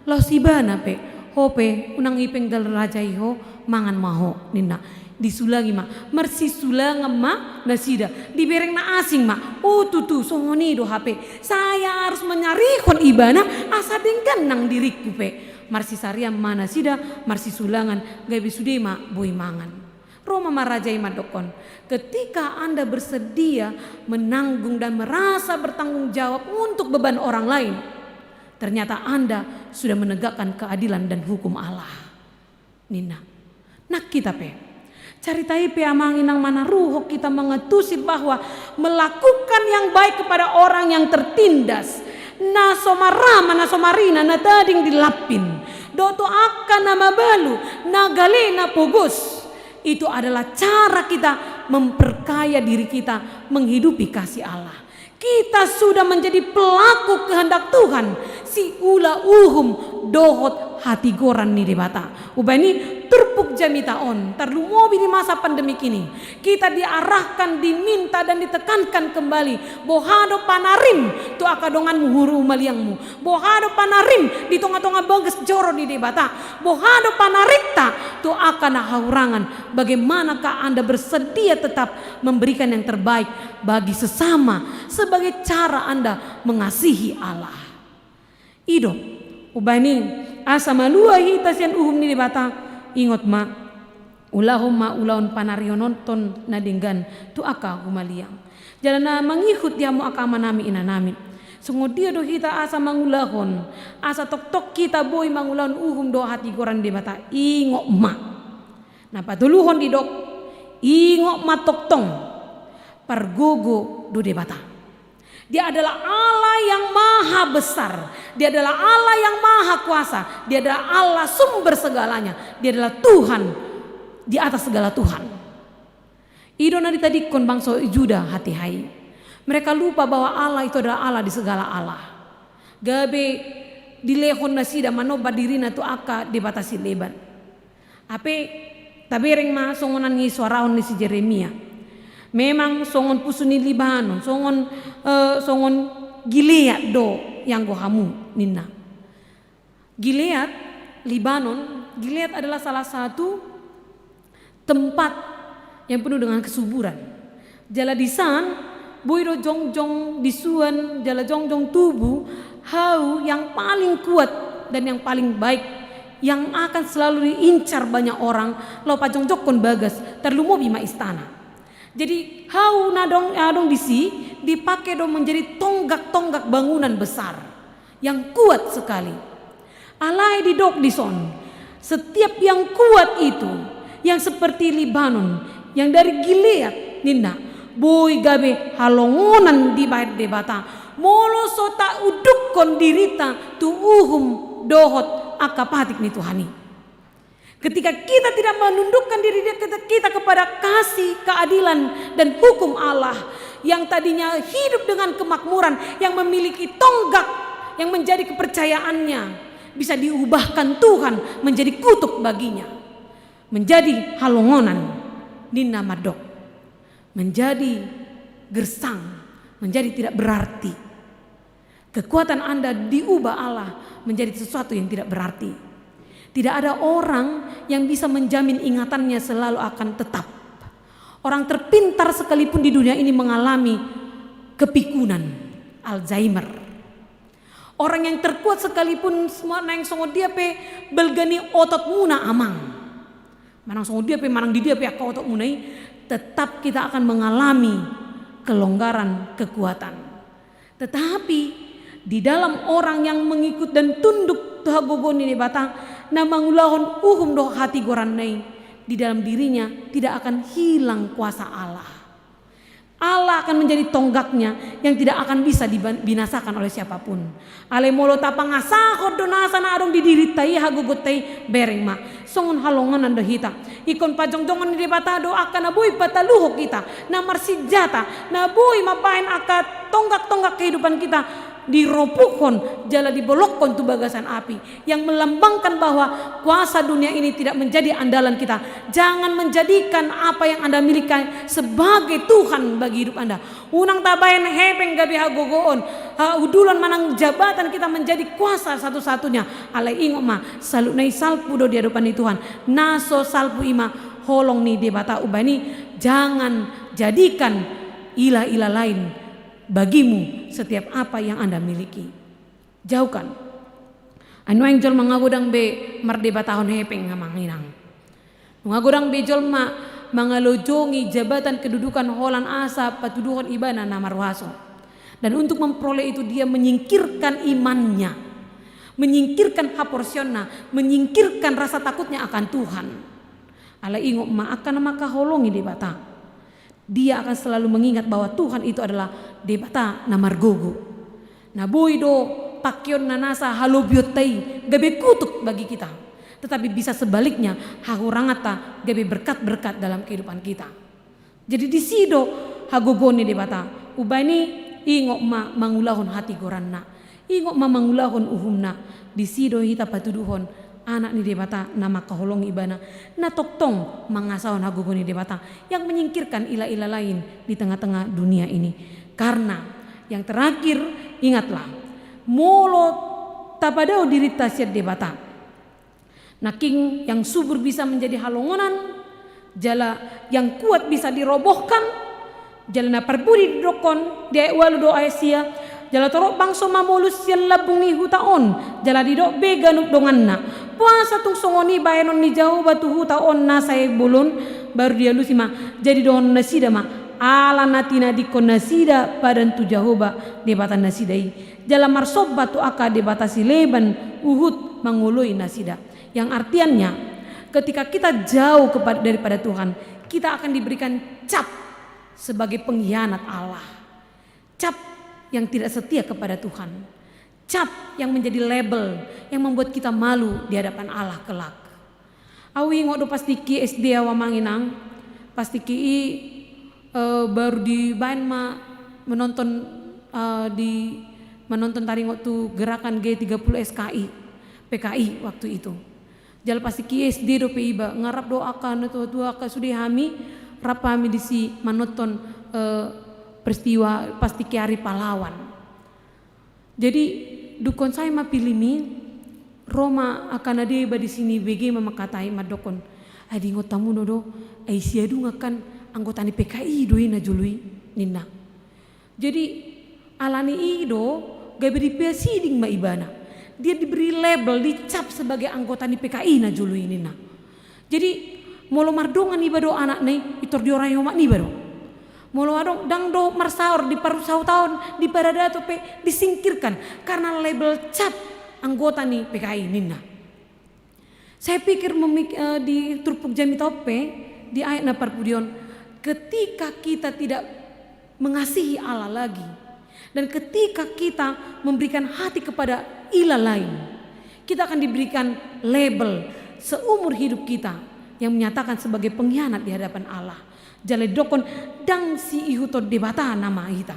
laos ibana pe, "Ho pe, unang ipenggal raja i ho, mangan ma ho," ninna. Disulangi ma, marsisulangan ma nasida, dibereng na asing ma, "O tutu, songon i do hape, saya harus menyarihon ibana, asa denggan nang diringku pe." Marsisarian ma nasida, marsisulangan, gabe sude ma boi mangan. Ro ma ma raja i mandokhon, "Ketika Anda bersedia menanggung dan merasa bertanggung jawab untuk beban orang lain, ternyata Anda sudah menegakkan keadilan dan hukum Allah," ninna. Nang hita pe, carita i pe, amang inang, manaruhon hita mangantusi bahwa melakukan yang baik kepada orang yang tertindas, na so marama, na so marina, na tading di lampin, dohot tu angka na mabalu, na gale, na pogos, itu adalah cara kita memperkaya diri kita menghidupi kasih Allah. Kita sudah menjadi pelaku kehendak Tuhan, siula uhum dohot hatigoran ni Debata. Umbahen i turpuk jamita on, tarlumobi di masa pandemik ini, kita diarahkan, diminta, dan ditekankan kembali, boha do panarim tu angka donganmu, humaliangmu. Boha do panarim di tonga-tonga bagas joro ni Debata? Boha do panarimta tu angka na hahurangan? Bagaimanakah Anda bersedia tetap memberikan yang terbaik bagi sesama sebagai cara Anda mengasihi Allah? I do, umbahen i, asa malua hita sian uhum ni Debata, ingot ma, ulahon ma ulaon panarihononta na denggan tu angka humaliang. Jala na mangihut di hamu angka amanami, inanami, songon dia do hita asa mangulahon, asa tongtong hita boi mangulahon uhum dohot hatigoran ni Debata? Ingot ma. Na patoluhon didok, ingot ma tongtong, pargogo do Debata. Dia adalah Allah yang maha besar. Dia adalah Allah yang maha kuasa. Dia adalah Allah sumber segalanya. Dia adalah Tuhan di atas segala Tuhan. I do na ditadingkon bangso Juda hatiha i. Mereka lupa bahwa Allah itu adalah Allah di segala Allah. Gabe dilehon nasida manomba dirina tu angka debata sileban. Hape tabereng ma songon na nisuarahon ni si Jeremia. Memang songon pusu ni Libanon, songon, eh, songon Gilead do ianggo hamu, ninna. Gilead, Libanon, Gilead adalah salah satu tempat yang penuh dengan kesuburan. Jala disan Boi do jongjong di suan jala jongjong tubu, hau yang paling kuat dan yang paling baik, yang akan selalu diincar banyak orang, laho pajongjongkon bagas, tarlumobi ma istana. Jadi hau na adong, adong disi, dipake do menjadi tonggak-tonggak bangunan besar yang kuat sekali. Alai didok dison, setiap yang kuat itu, yang seperti Libanon, yang dari Gilead, ninna, boi gabe halongonan dibahen Debata, molo so taudukkon dirinta tu uhum dohot angka patik ni Tuhan i. Ketika kita tidak menundukkan diri kita, kita kepada kasih, keadilan, dan hukum Allah, yang tadinya hidup dengan kemakmuran, yang memiliki tonggak, yang menjadi kepercayaannya, bisa diubahkan Tuhan menjadi kutuk baginya, menjadi halongonan, ninna mandok, menjadi gersang, menjadi tidak berarti. Kekuatan Anda diubah Allah menjadi sesuatu yang tidak berarti. Tidak ada orang yang bisa menjamin ingatannya selalu akan tetap. Orang terpintar sekalipun di dunia ini mengalami kepikunan, Alzheimer. Orang yang terkuat sekalipun semua naeng songon dia pe balga ni ototmuna, amang. Manang songon dia pe, manang di dia pe angka ototmuna i, tetap kita akan mengalami kelonggaran kekuatan. Tetapi di dalam orang yang mengikut dan tunduk tu hagogoon ni Debata, na mangulahon uhum dohot hatigoranna i, di dalam dirinya tidak akan hilang kuasa Allah. Allah akan menjadi tonggaknya yang tidak akan bisa dibinasakan oleh siapapun. Alai molo tapangasahon do nasa na adong di dirinta i, hagogoonta i, bereng ma, songon halongonan do hita. Ingkon pajongjongon ni Debata do angka na boi pataluhon hita, na marsinjata, na boi mambahen angka tonggak-tonggak kehidupan kita diropukhon jala dibolongkon tu bagasan api, yang melambangkan bahwa kuasa dunia ini tidak menjadi andalan kita. Jangan menjadikan apa yang Anda miliki sebagai Tuhan bagi hidup Anda. Unang tabahen hepeng gabe hagogoon, haudulon manang jabatan kita menjadi kuasa satu-satunya. Alai ingot ma, saluhutna i salpu do di adopan ni Tuhan. Na so salpu i ma holong ni Debata. Umbahen i, jangan jadikan ilah-ilah lain bagimu setiap apa yang Anda miliki. Jauhkan. Ai nuaeng jolma nga godang be mardebatahon hepeng, amang inang. Nunga godang be jolma mangalojongi jabatan kedudukan holan asa patuduhon ibana na marhuaso. Dan untuk memperoleh itu dia menyingkirkan imannya, menyingkirkan haporseaonna, menyingkirkan rasa takutnya akan Tuhan. Alai ingot ma, angka na mangkaholongi Debata, dia akan selalu mengingat bahwa Tuhan itu adalah Debata na margogo. Na boi do pangkeonna nasa halobionta i gabe kutuk bagi kita, tetapi bisa sebaliknya, hahuranganta gabe berkat-berkat dalam kehidupan kita. Jadi disi do hagogoon ni Debata. Umbahen i, ingot ma mangulahon hatigoranna. Ingot ma mangulahon uhumna. Disi do hita patuduhon anak ni Debata na mangkaholongi ibana, na tongtong mangasahon hagogoon ni Debata yang menyingkirkan ilah-ilah lain di tengah-tengah dunia ini. Karena yang terakhir, ingatlah, molo tapadao dirinta sian Debata, nangkin yang subur bisa menjadi halongonan, jala yang kuat bisa dirobohkan, jala na parpudi didokkon di ayat ualu dohot ayat sia, jala torop bangso mamolus sian lambung ni huta on, jala didok be ganup donganna, boasa tung songon i bahenon ni Jahowa tu huta on na sai bolon? Baru dialusi ma, jadi dohonon nasida ma, ala na tinadingkon nasida padan tu Jahowa Debata nasida i, jala marsomba tu angka debata sileban huhut mangoloi nasida. Yang artiannya, ketika kita jauh kepada, daripada Tuhan, kita akan diberikan cap sebagai pengkhianat Allah. Cap yang tidak setia kepada Tuhan. Cap yang menjadi label yang membuat kita malu di hadapan Allah kelak. Au ingot do pas tingki S D au, amang inang. Pas tingki i, eh, baru dibaen ma menonton, eh, di menonton taringot tu gerakan G tiga puluh S K I, P K I waktu itu. Jala pas tingki S D dope iba, nga rap do angka na tua-tua, angka sude hami, rap hami disi manonton, eh, peristiwa pas tingki Hari Pahlawan. Jadi, dungkon sae ma pilimi, ro ma angka na deba disi, nibege ma mangkatai mandokkon, ai diingot hamu do, ai siadungan kan anggota ni P K I do i na jolo i, ninna. Jadi, alani i do, gabe dipasiding ma ibana. Dia diberi label, dicap sebagai anggota ni P K I na jolo i ninna. Jadi, molo mardongan iba dohot anakna i, pintor diorai omak niba do. Molo adong, ndang do marsaor, diparsaut-saut, diparadaton pe disingkirkan karena label cap anggota ni P K I ninna. Saya pikir memik-, eh, di turpuk jamita on pe, di ayat na parpudi on, ketika kita tidak mengasihi Allah lagi, dan ketika kita memberikan hati kepada ilah lain, kita akan diberikan label seumur hidup kita yang menyatakan sebagai pengkhianat di hadapan Allah. Jala didokkon, ndang siihuthon Debata nama hita.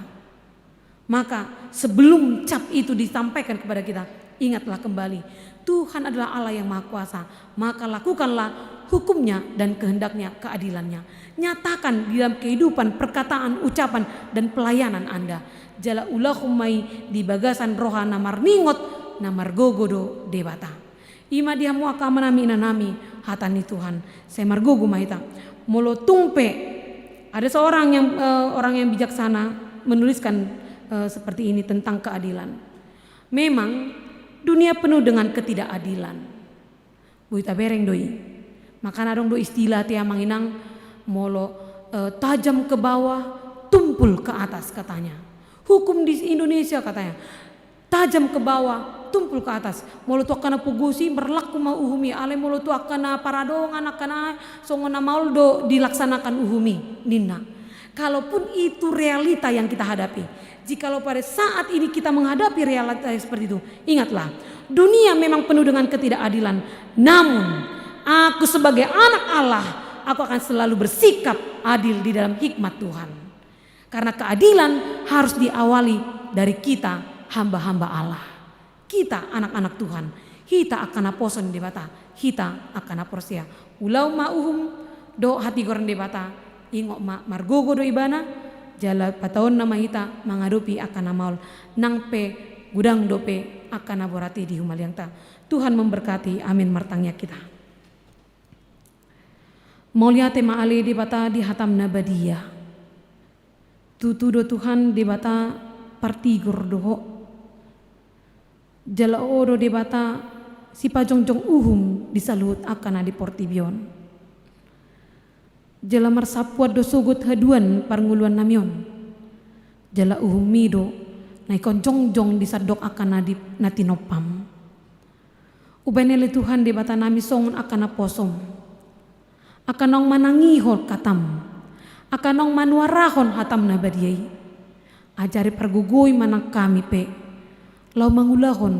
Maka sebelum cap itu disampaikan kepada kita, ingatlah kembali, Tuhan adalah Allah yang Maha Kuasa, maka lakukanlah hukum-Nya dan kehendak-Nya, keadilan-Nya. Nyatakan di dalam kehidupan, perkataan, ucapan, dan pelayanan Anda. Jala ulahon ma i di bagasan roha na marningot, na margogo do Debata. I ma di hamu angka amanami, inanami, hata ni Tuhan. Sai margogo ma hita. Molo tung pe ada seorang yang, eh, orang yang bijaksana menuliskan, eh, seperti ini tentang keadilan. Memang dunia penuh dengan ketidakadilan. Boi tabereng do i. Makana adong do istilah, ate, amang, inang, molo, eh, tajam ke bawah, tumpul ke atas katanya. Hukum di Indonesia katanya tajam ke bawah, tumpul ke atas. Molo tu angka na pogos i, marlaku ma uhum i, alai molo tu angka na paradongan, angka na songon na maol do dilaksanakan uhum i, ninna. Kalaupun itu realita yang kita hadapi, jikalau pada saat ini kita menghadapi realita yang seperti itu, ingatlah, dunia memang penuh dengan ketidakadilan. Namun, aku sebagai anak Allah, aku akan selalu bersikap adil di dalam hikmat Tuhan. Karena keadilan harus diawali dari kita, hamba-hamba Allah. Hita anak-anak Tuhan, hita angka naposo ni Debata, hita angka na porsea. Ulahon ma uhum dohot hatigoran Debata, ingot ma margogo do Ibana, jala pataonna ma hita mangadopi angka na maol, nang pe godang dope angka na borat i di humaliangta. Tuhan memberkati. Amin. Martangiang hita. Mauliate ma ale Debata di hataM na badia. Tutu do Tuhan Debata partigor do Ho. Jala Ho do Debata sipajongjong uhum di saluhut angka na di portibi on. Jala marsampuan do sogot haduan parngoluannami on. Jala uhumMi do naeng jongjong di sandok angka na di, na tinompaM. Hubaen ale Tuhan Debatanami songon angka naposoM, angka naung manangihon hataM, angka naung manuarahon hataM na badia i. Ajari pargogoi ma nang hami pe laho mangulahon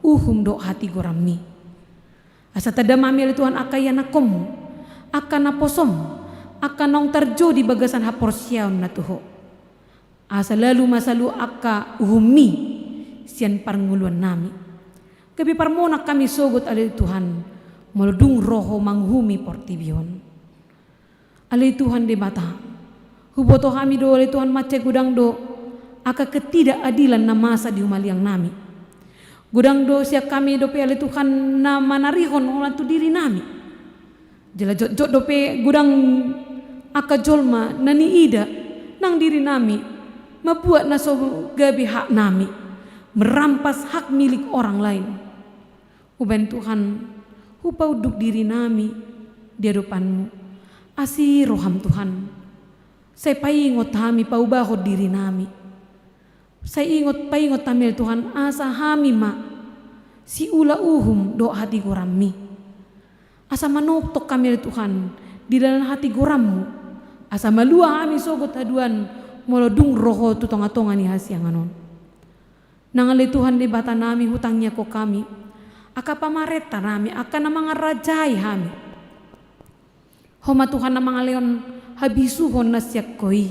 uhum dohot hatigoranMi. Asa tanda ma hami ale Tuhan angka ianakhonMu, angka naposoM, angka naung tarjou di bagasan haporseaon na tu Ho. Asa lalu ma saluhut angka uhumMi sian parngoluannami. Gabe parmonang hami sogot ale Tuhan, molo dung ro Ho manguhumi portibi on. Ale Tuhan Debata, huboto hami do ale Tuhan mansai godang do angka ketidakadilan na masa di humaliangnami. Godang do sian hami dope ale Tuhan na manarihon holan tu dirinami. Jala jotjot dope godang angka jolma na niida nang dirinami mambuat na so gabe haknami, merampas hak milik orang lain. Hubaen Tuhan, hupaunduk dirinami di adopanMu. Asi rohaM Tuhan, sai paingot hami paubahon dirinami. Sai ingot, paingot hami ale Tuhan, asa hami ma siula uhum dohot hatigoranMi. Asa manongtong hami ale Tuhan di dalan hatigoranMu. Asa malua hami sogot haduan molo dung ro Ho tu tongatonga ni hasiangan on. Nang ale Tuhan Debatanami hutangiangkon hami angka pamarentanami, angka na mangarajai hami. Ho ma Tuhan na mangalehon habisuhon na sian Ho i.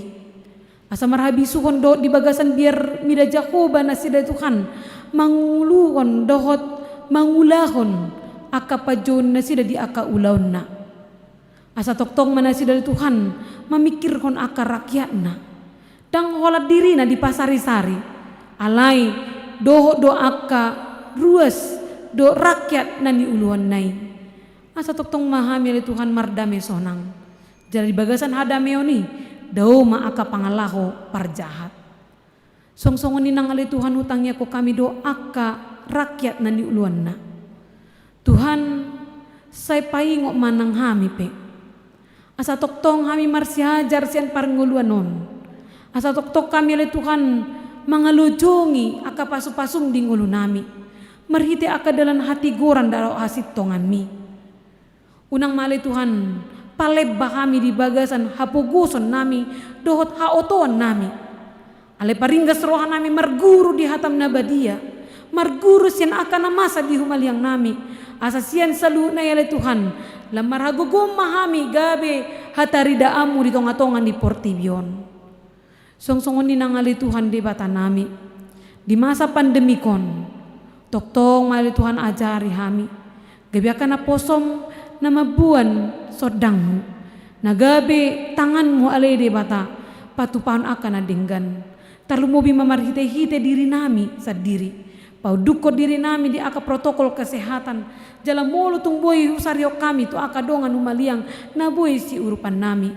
Asa marhabisuhon dohot di bagasan biar mida Jahowa nasida Tuhan manguluhon dohot mangulahon angka panjouon nasida di angka ulaonna. Asa tongtong ma nasida Tuhan mamingkirhon angka rakyatna. Ndang holan dirina dipasarisari, alai dohot do angka ruas dohot rakyat na niuluhonna i. Asa tongtong ma hami ale Tuhan mardame sonang. Jala di bagasan hadameon i, dao ma angka pangalaho parjahat. Songon i nang ale Tuhan, hutangiangkon hami do angka rakyat na niuluanna. Tuhan, sai paingot ma nang hami pe. Asa tongtong hami marsiajar sian parngoluan on. Asa tongtong hami ale Tuhan mangalojongi angka pasupasum di ngolunami. Marhite angka dalan hatigoran dohot hasintonganmi. Unang ma ale Tuhan, palemba hami di bagasan hapogosonnami dohot haotoonnami. Alai paringgas rohanami marguru di hatam na badia, marguru sian angka na masa di humaliangnami, asa sian saluhutna i ale Tuhan, lam marhagogoon ma hami gabe hataridaanmu di tongatonga ni portibi on. Songon i nang ale Tuhan Debatanami, di masa pandemik on, tongtong ma ale Tuhan ajari hami, gabe angka naposom na mamboan sondangmu, na gabe tanganmu ale Debata, patupahon angka na denggan. Tarlumobi ma marhitehite dirinami sandiri, paundukkon dirinami di angka protokol kesehatan, jala molo tung boi husarihon hami tu angka dongan humaliang na boi siurupannami.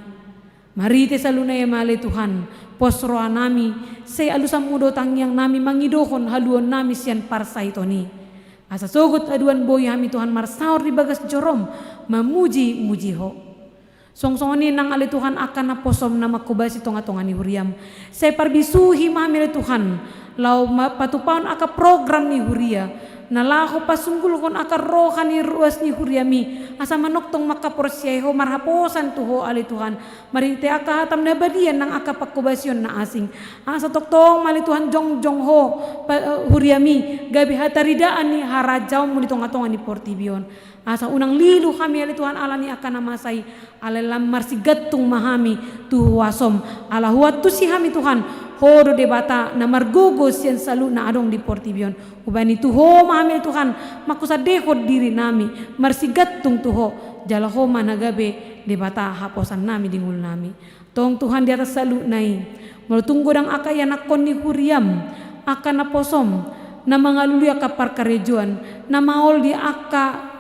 Marhite saluhutna i ma ale Tuhan, pos rohanami, sai alusanmu do tangiangnami mangidohon haluaonnami sian parsahiton i. Asa sogot aduan boi hami Tuhan marsaor di bagas jorom, mamujimuji Ho. Songon i nang ale Tuhan angka naposom na manghobasi tongatonga ni huriam. Sai parbisuhi ma hami ale Tuhan, laho ma-, patupahon angka program ni huria, na laho pasunggulhon angka roha ni ruas ni huriami, asa manongtong mangkaporseai Ho marhaposan tu Ho ale Tuhan, marhite angka hatam na badia nang angka panghobasion na asing. Asa tongtong ma ale Tuhan jongjong Ho pa-, eh, huriami, gabe hataridaan ni harajaonmu di tongatonga ni portibi on. Asa unang lilu hami ale Tuhan ala ni angka na masa i, alai lam marsigantung ma hami tu huasom, ala huantusi hami Tuhan, Ho do Debata na margogo sian saluhut na adong di portibi on. Hubani tu Ho ma hami ale Tuhan, mangkusandehon dirinami, marsigantung tu Ho, jala Ho ma na gabe Debata haposannami di ngolunami. Tong Tuhan di atas saluhutna i, molo tung godang angka ianakhon ni huriam, angka naposom, na mangalului angka parkarejoan, na maol di angka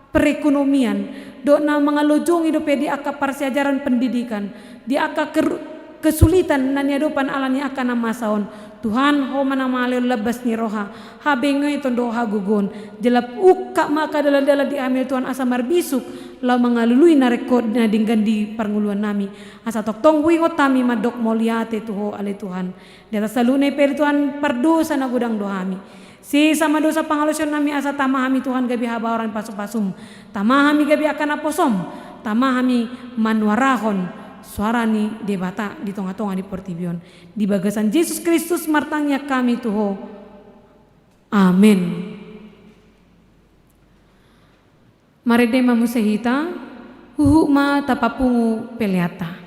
perekonomian, dohot na mangalojongi dope di angka parsiajaran pendidikan, di angka ker-, kesulitan na niadopan ala ni angka na masa on. Tuhan, Ho ma na mangalehon lambas ni roha, habengeton dohot hagogoon, jala ungkap ma angka dalandalan di hami ale Tuhan asa marbisuk, laho mangalului na ringkot na denggan di parngoluannami. Asa tongtong huingot hami mandok mauliate tu Ho ale Tuhan. Di atas saluhutna i pe ale Tuhan pardosa na godang do hami. Sesa ma dosa pangalaosionnami asa tama hami Tuhan gabe habaoran pasupasum. Tama hami gabe angka naposom. Tama hami manuarahon soara ni Debata di tongatonga ni portibi on. Di bagasan Jesus Kristus martangiang hami tu Ho. Amen. Marende ma muse hita, huhut ma tapapungu peleanta.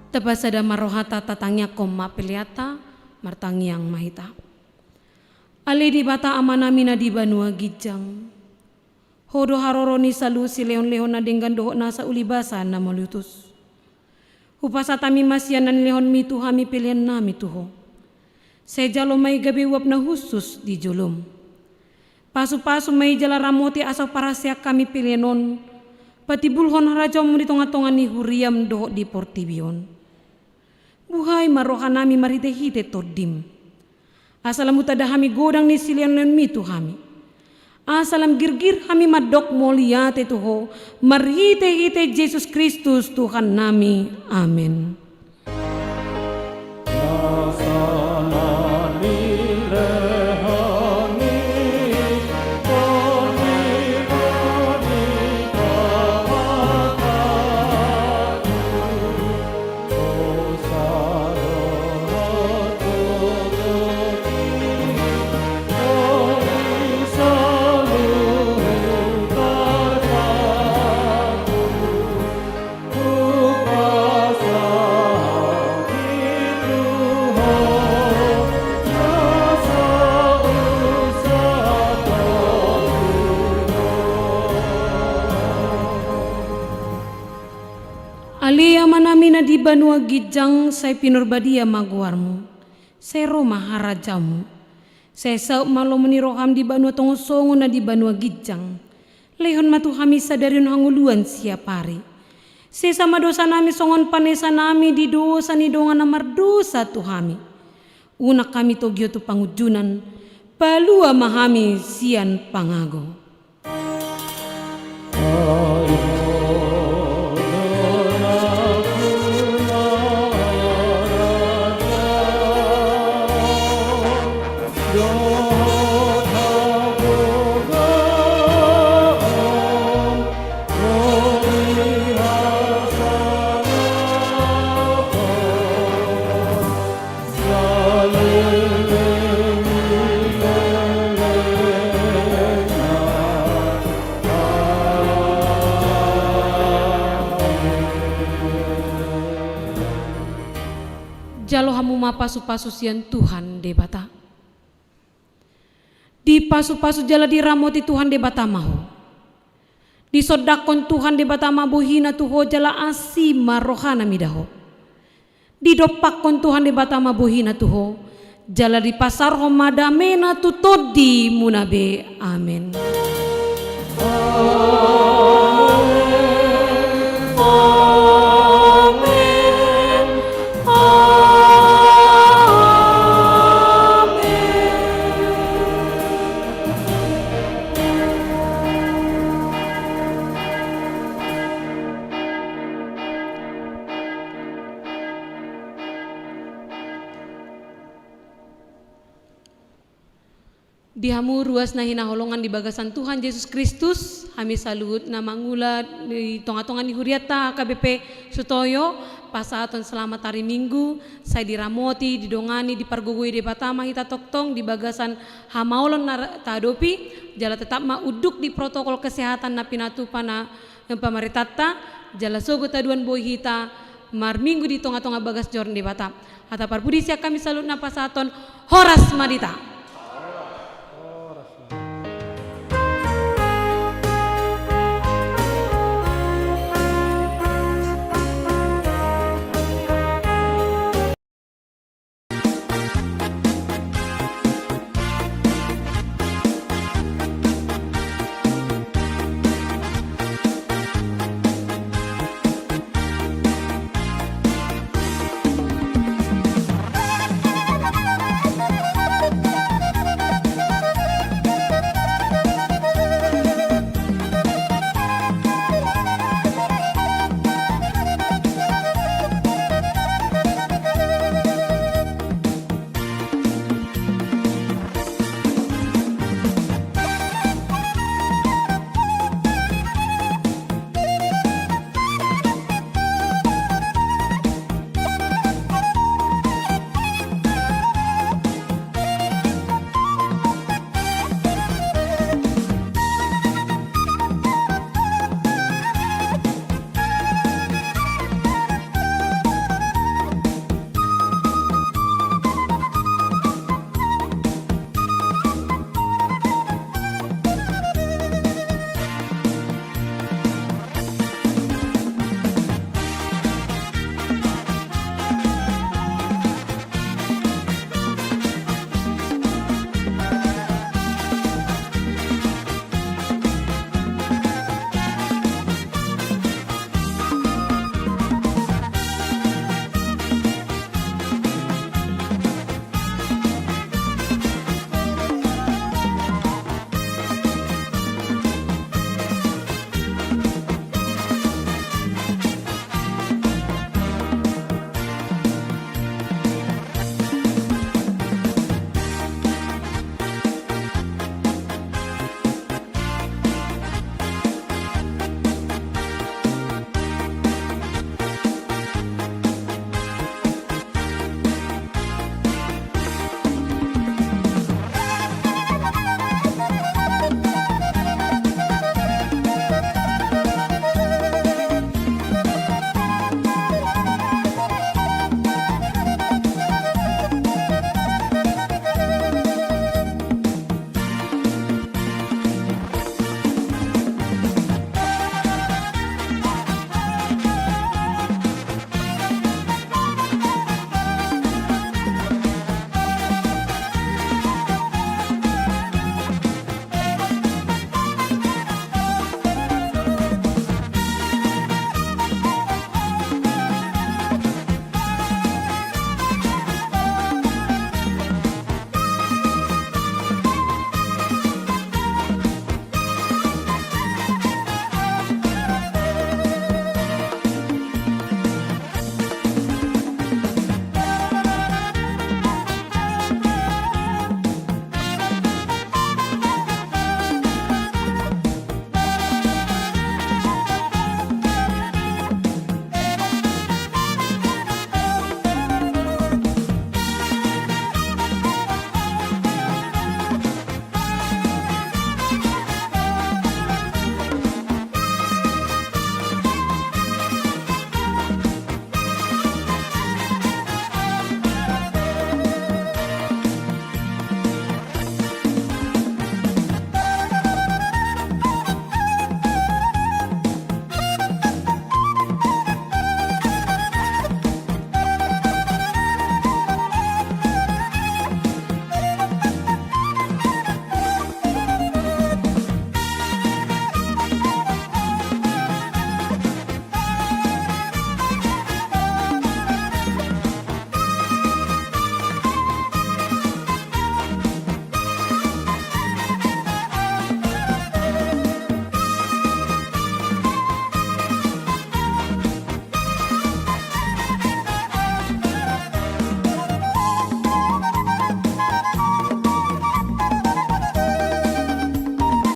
Tapasada ma rohanta, tatangiangkon ma peleanta. Martangiang ma hita. Ale Debata Amanami na di banua ginjang, Ho do haroro ni saluhut silehonlehon na denggan dohot nasa ulibasa na mauliutus. Hupasahat hami ma sian na nilehonMi tu hami peleannami tu Ho. Sai jalo ma i gabe uap na hushus di joloM. Pasupasu ma i jala ramoti asa huparhaseang hami pelean on patimbulhon harajaonMu di tongatonga ni huriaM dohot di portibi on. Buhai ma rohanami marhitehite TondiM, asa lam hutanda hami godang ni silehonlehonMi tu hami, asa lam girgir hami mandok mauliate tu Ho marhitehite Jesus Kristus Tuhannami. Amen. Ale Amanami na di banua ginjang, sai pinarbadia ma goarMu. Sai ro ma harajaonMu. Sai saut ma lomo ni rohaM di banua tonga songon na di banua ginjang. Lehon ma tu hami sadari on hangoluan siapari. Sesa ma dosanami songon panesanami di dosa ni dongan na mardosa tu hami. Unang hami togihon tu pangunjunan, palua ma hami sian pangago. Jalo hamu ma pasupasu sian Tuhan Debata. Dipasupasu jala diramoti Tuhan Debata ma ho. Disondangkon Tuhan Debata ma bohiNa tu ho jala asi ma rohaNa mida ho. Didompakkon Tuhan Debata ma bohiNa tu ho, jala dipasaorhon ma dameNa tu tondimuna be. Amen. Amen. Amen. Di hamu ruas na hinaholongan di bagasan Tuhan Jesus Kristus, hami saluhut na mangula di tongatonga ni hurianta H K B P Sutoyo, pasahaton selamat hari Minggu, sai diramoti, didongani, dipargogoi Debata ma hita tongtong di bagasan hamaolon na ra-, tahadopi, jala tetap ma unduk di protokol kesehatan na pinatupa na, eh, pamarentanta, jala sogot haduan boi hita marminggu di tongatonga bagas joro ni Debata. Hata parpudi sian hami saluhutna pasahaton, horas ma di hita.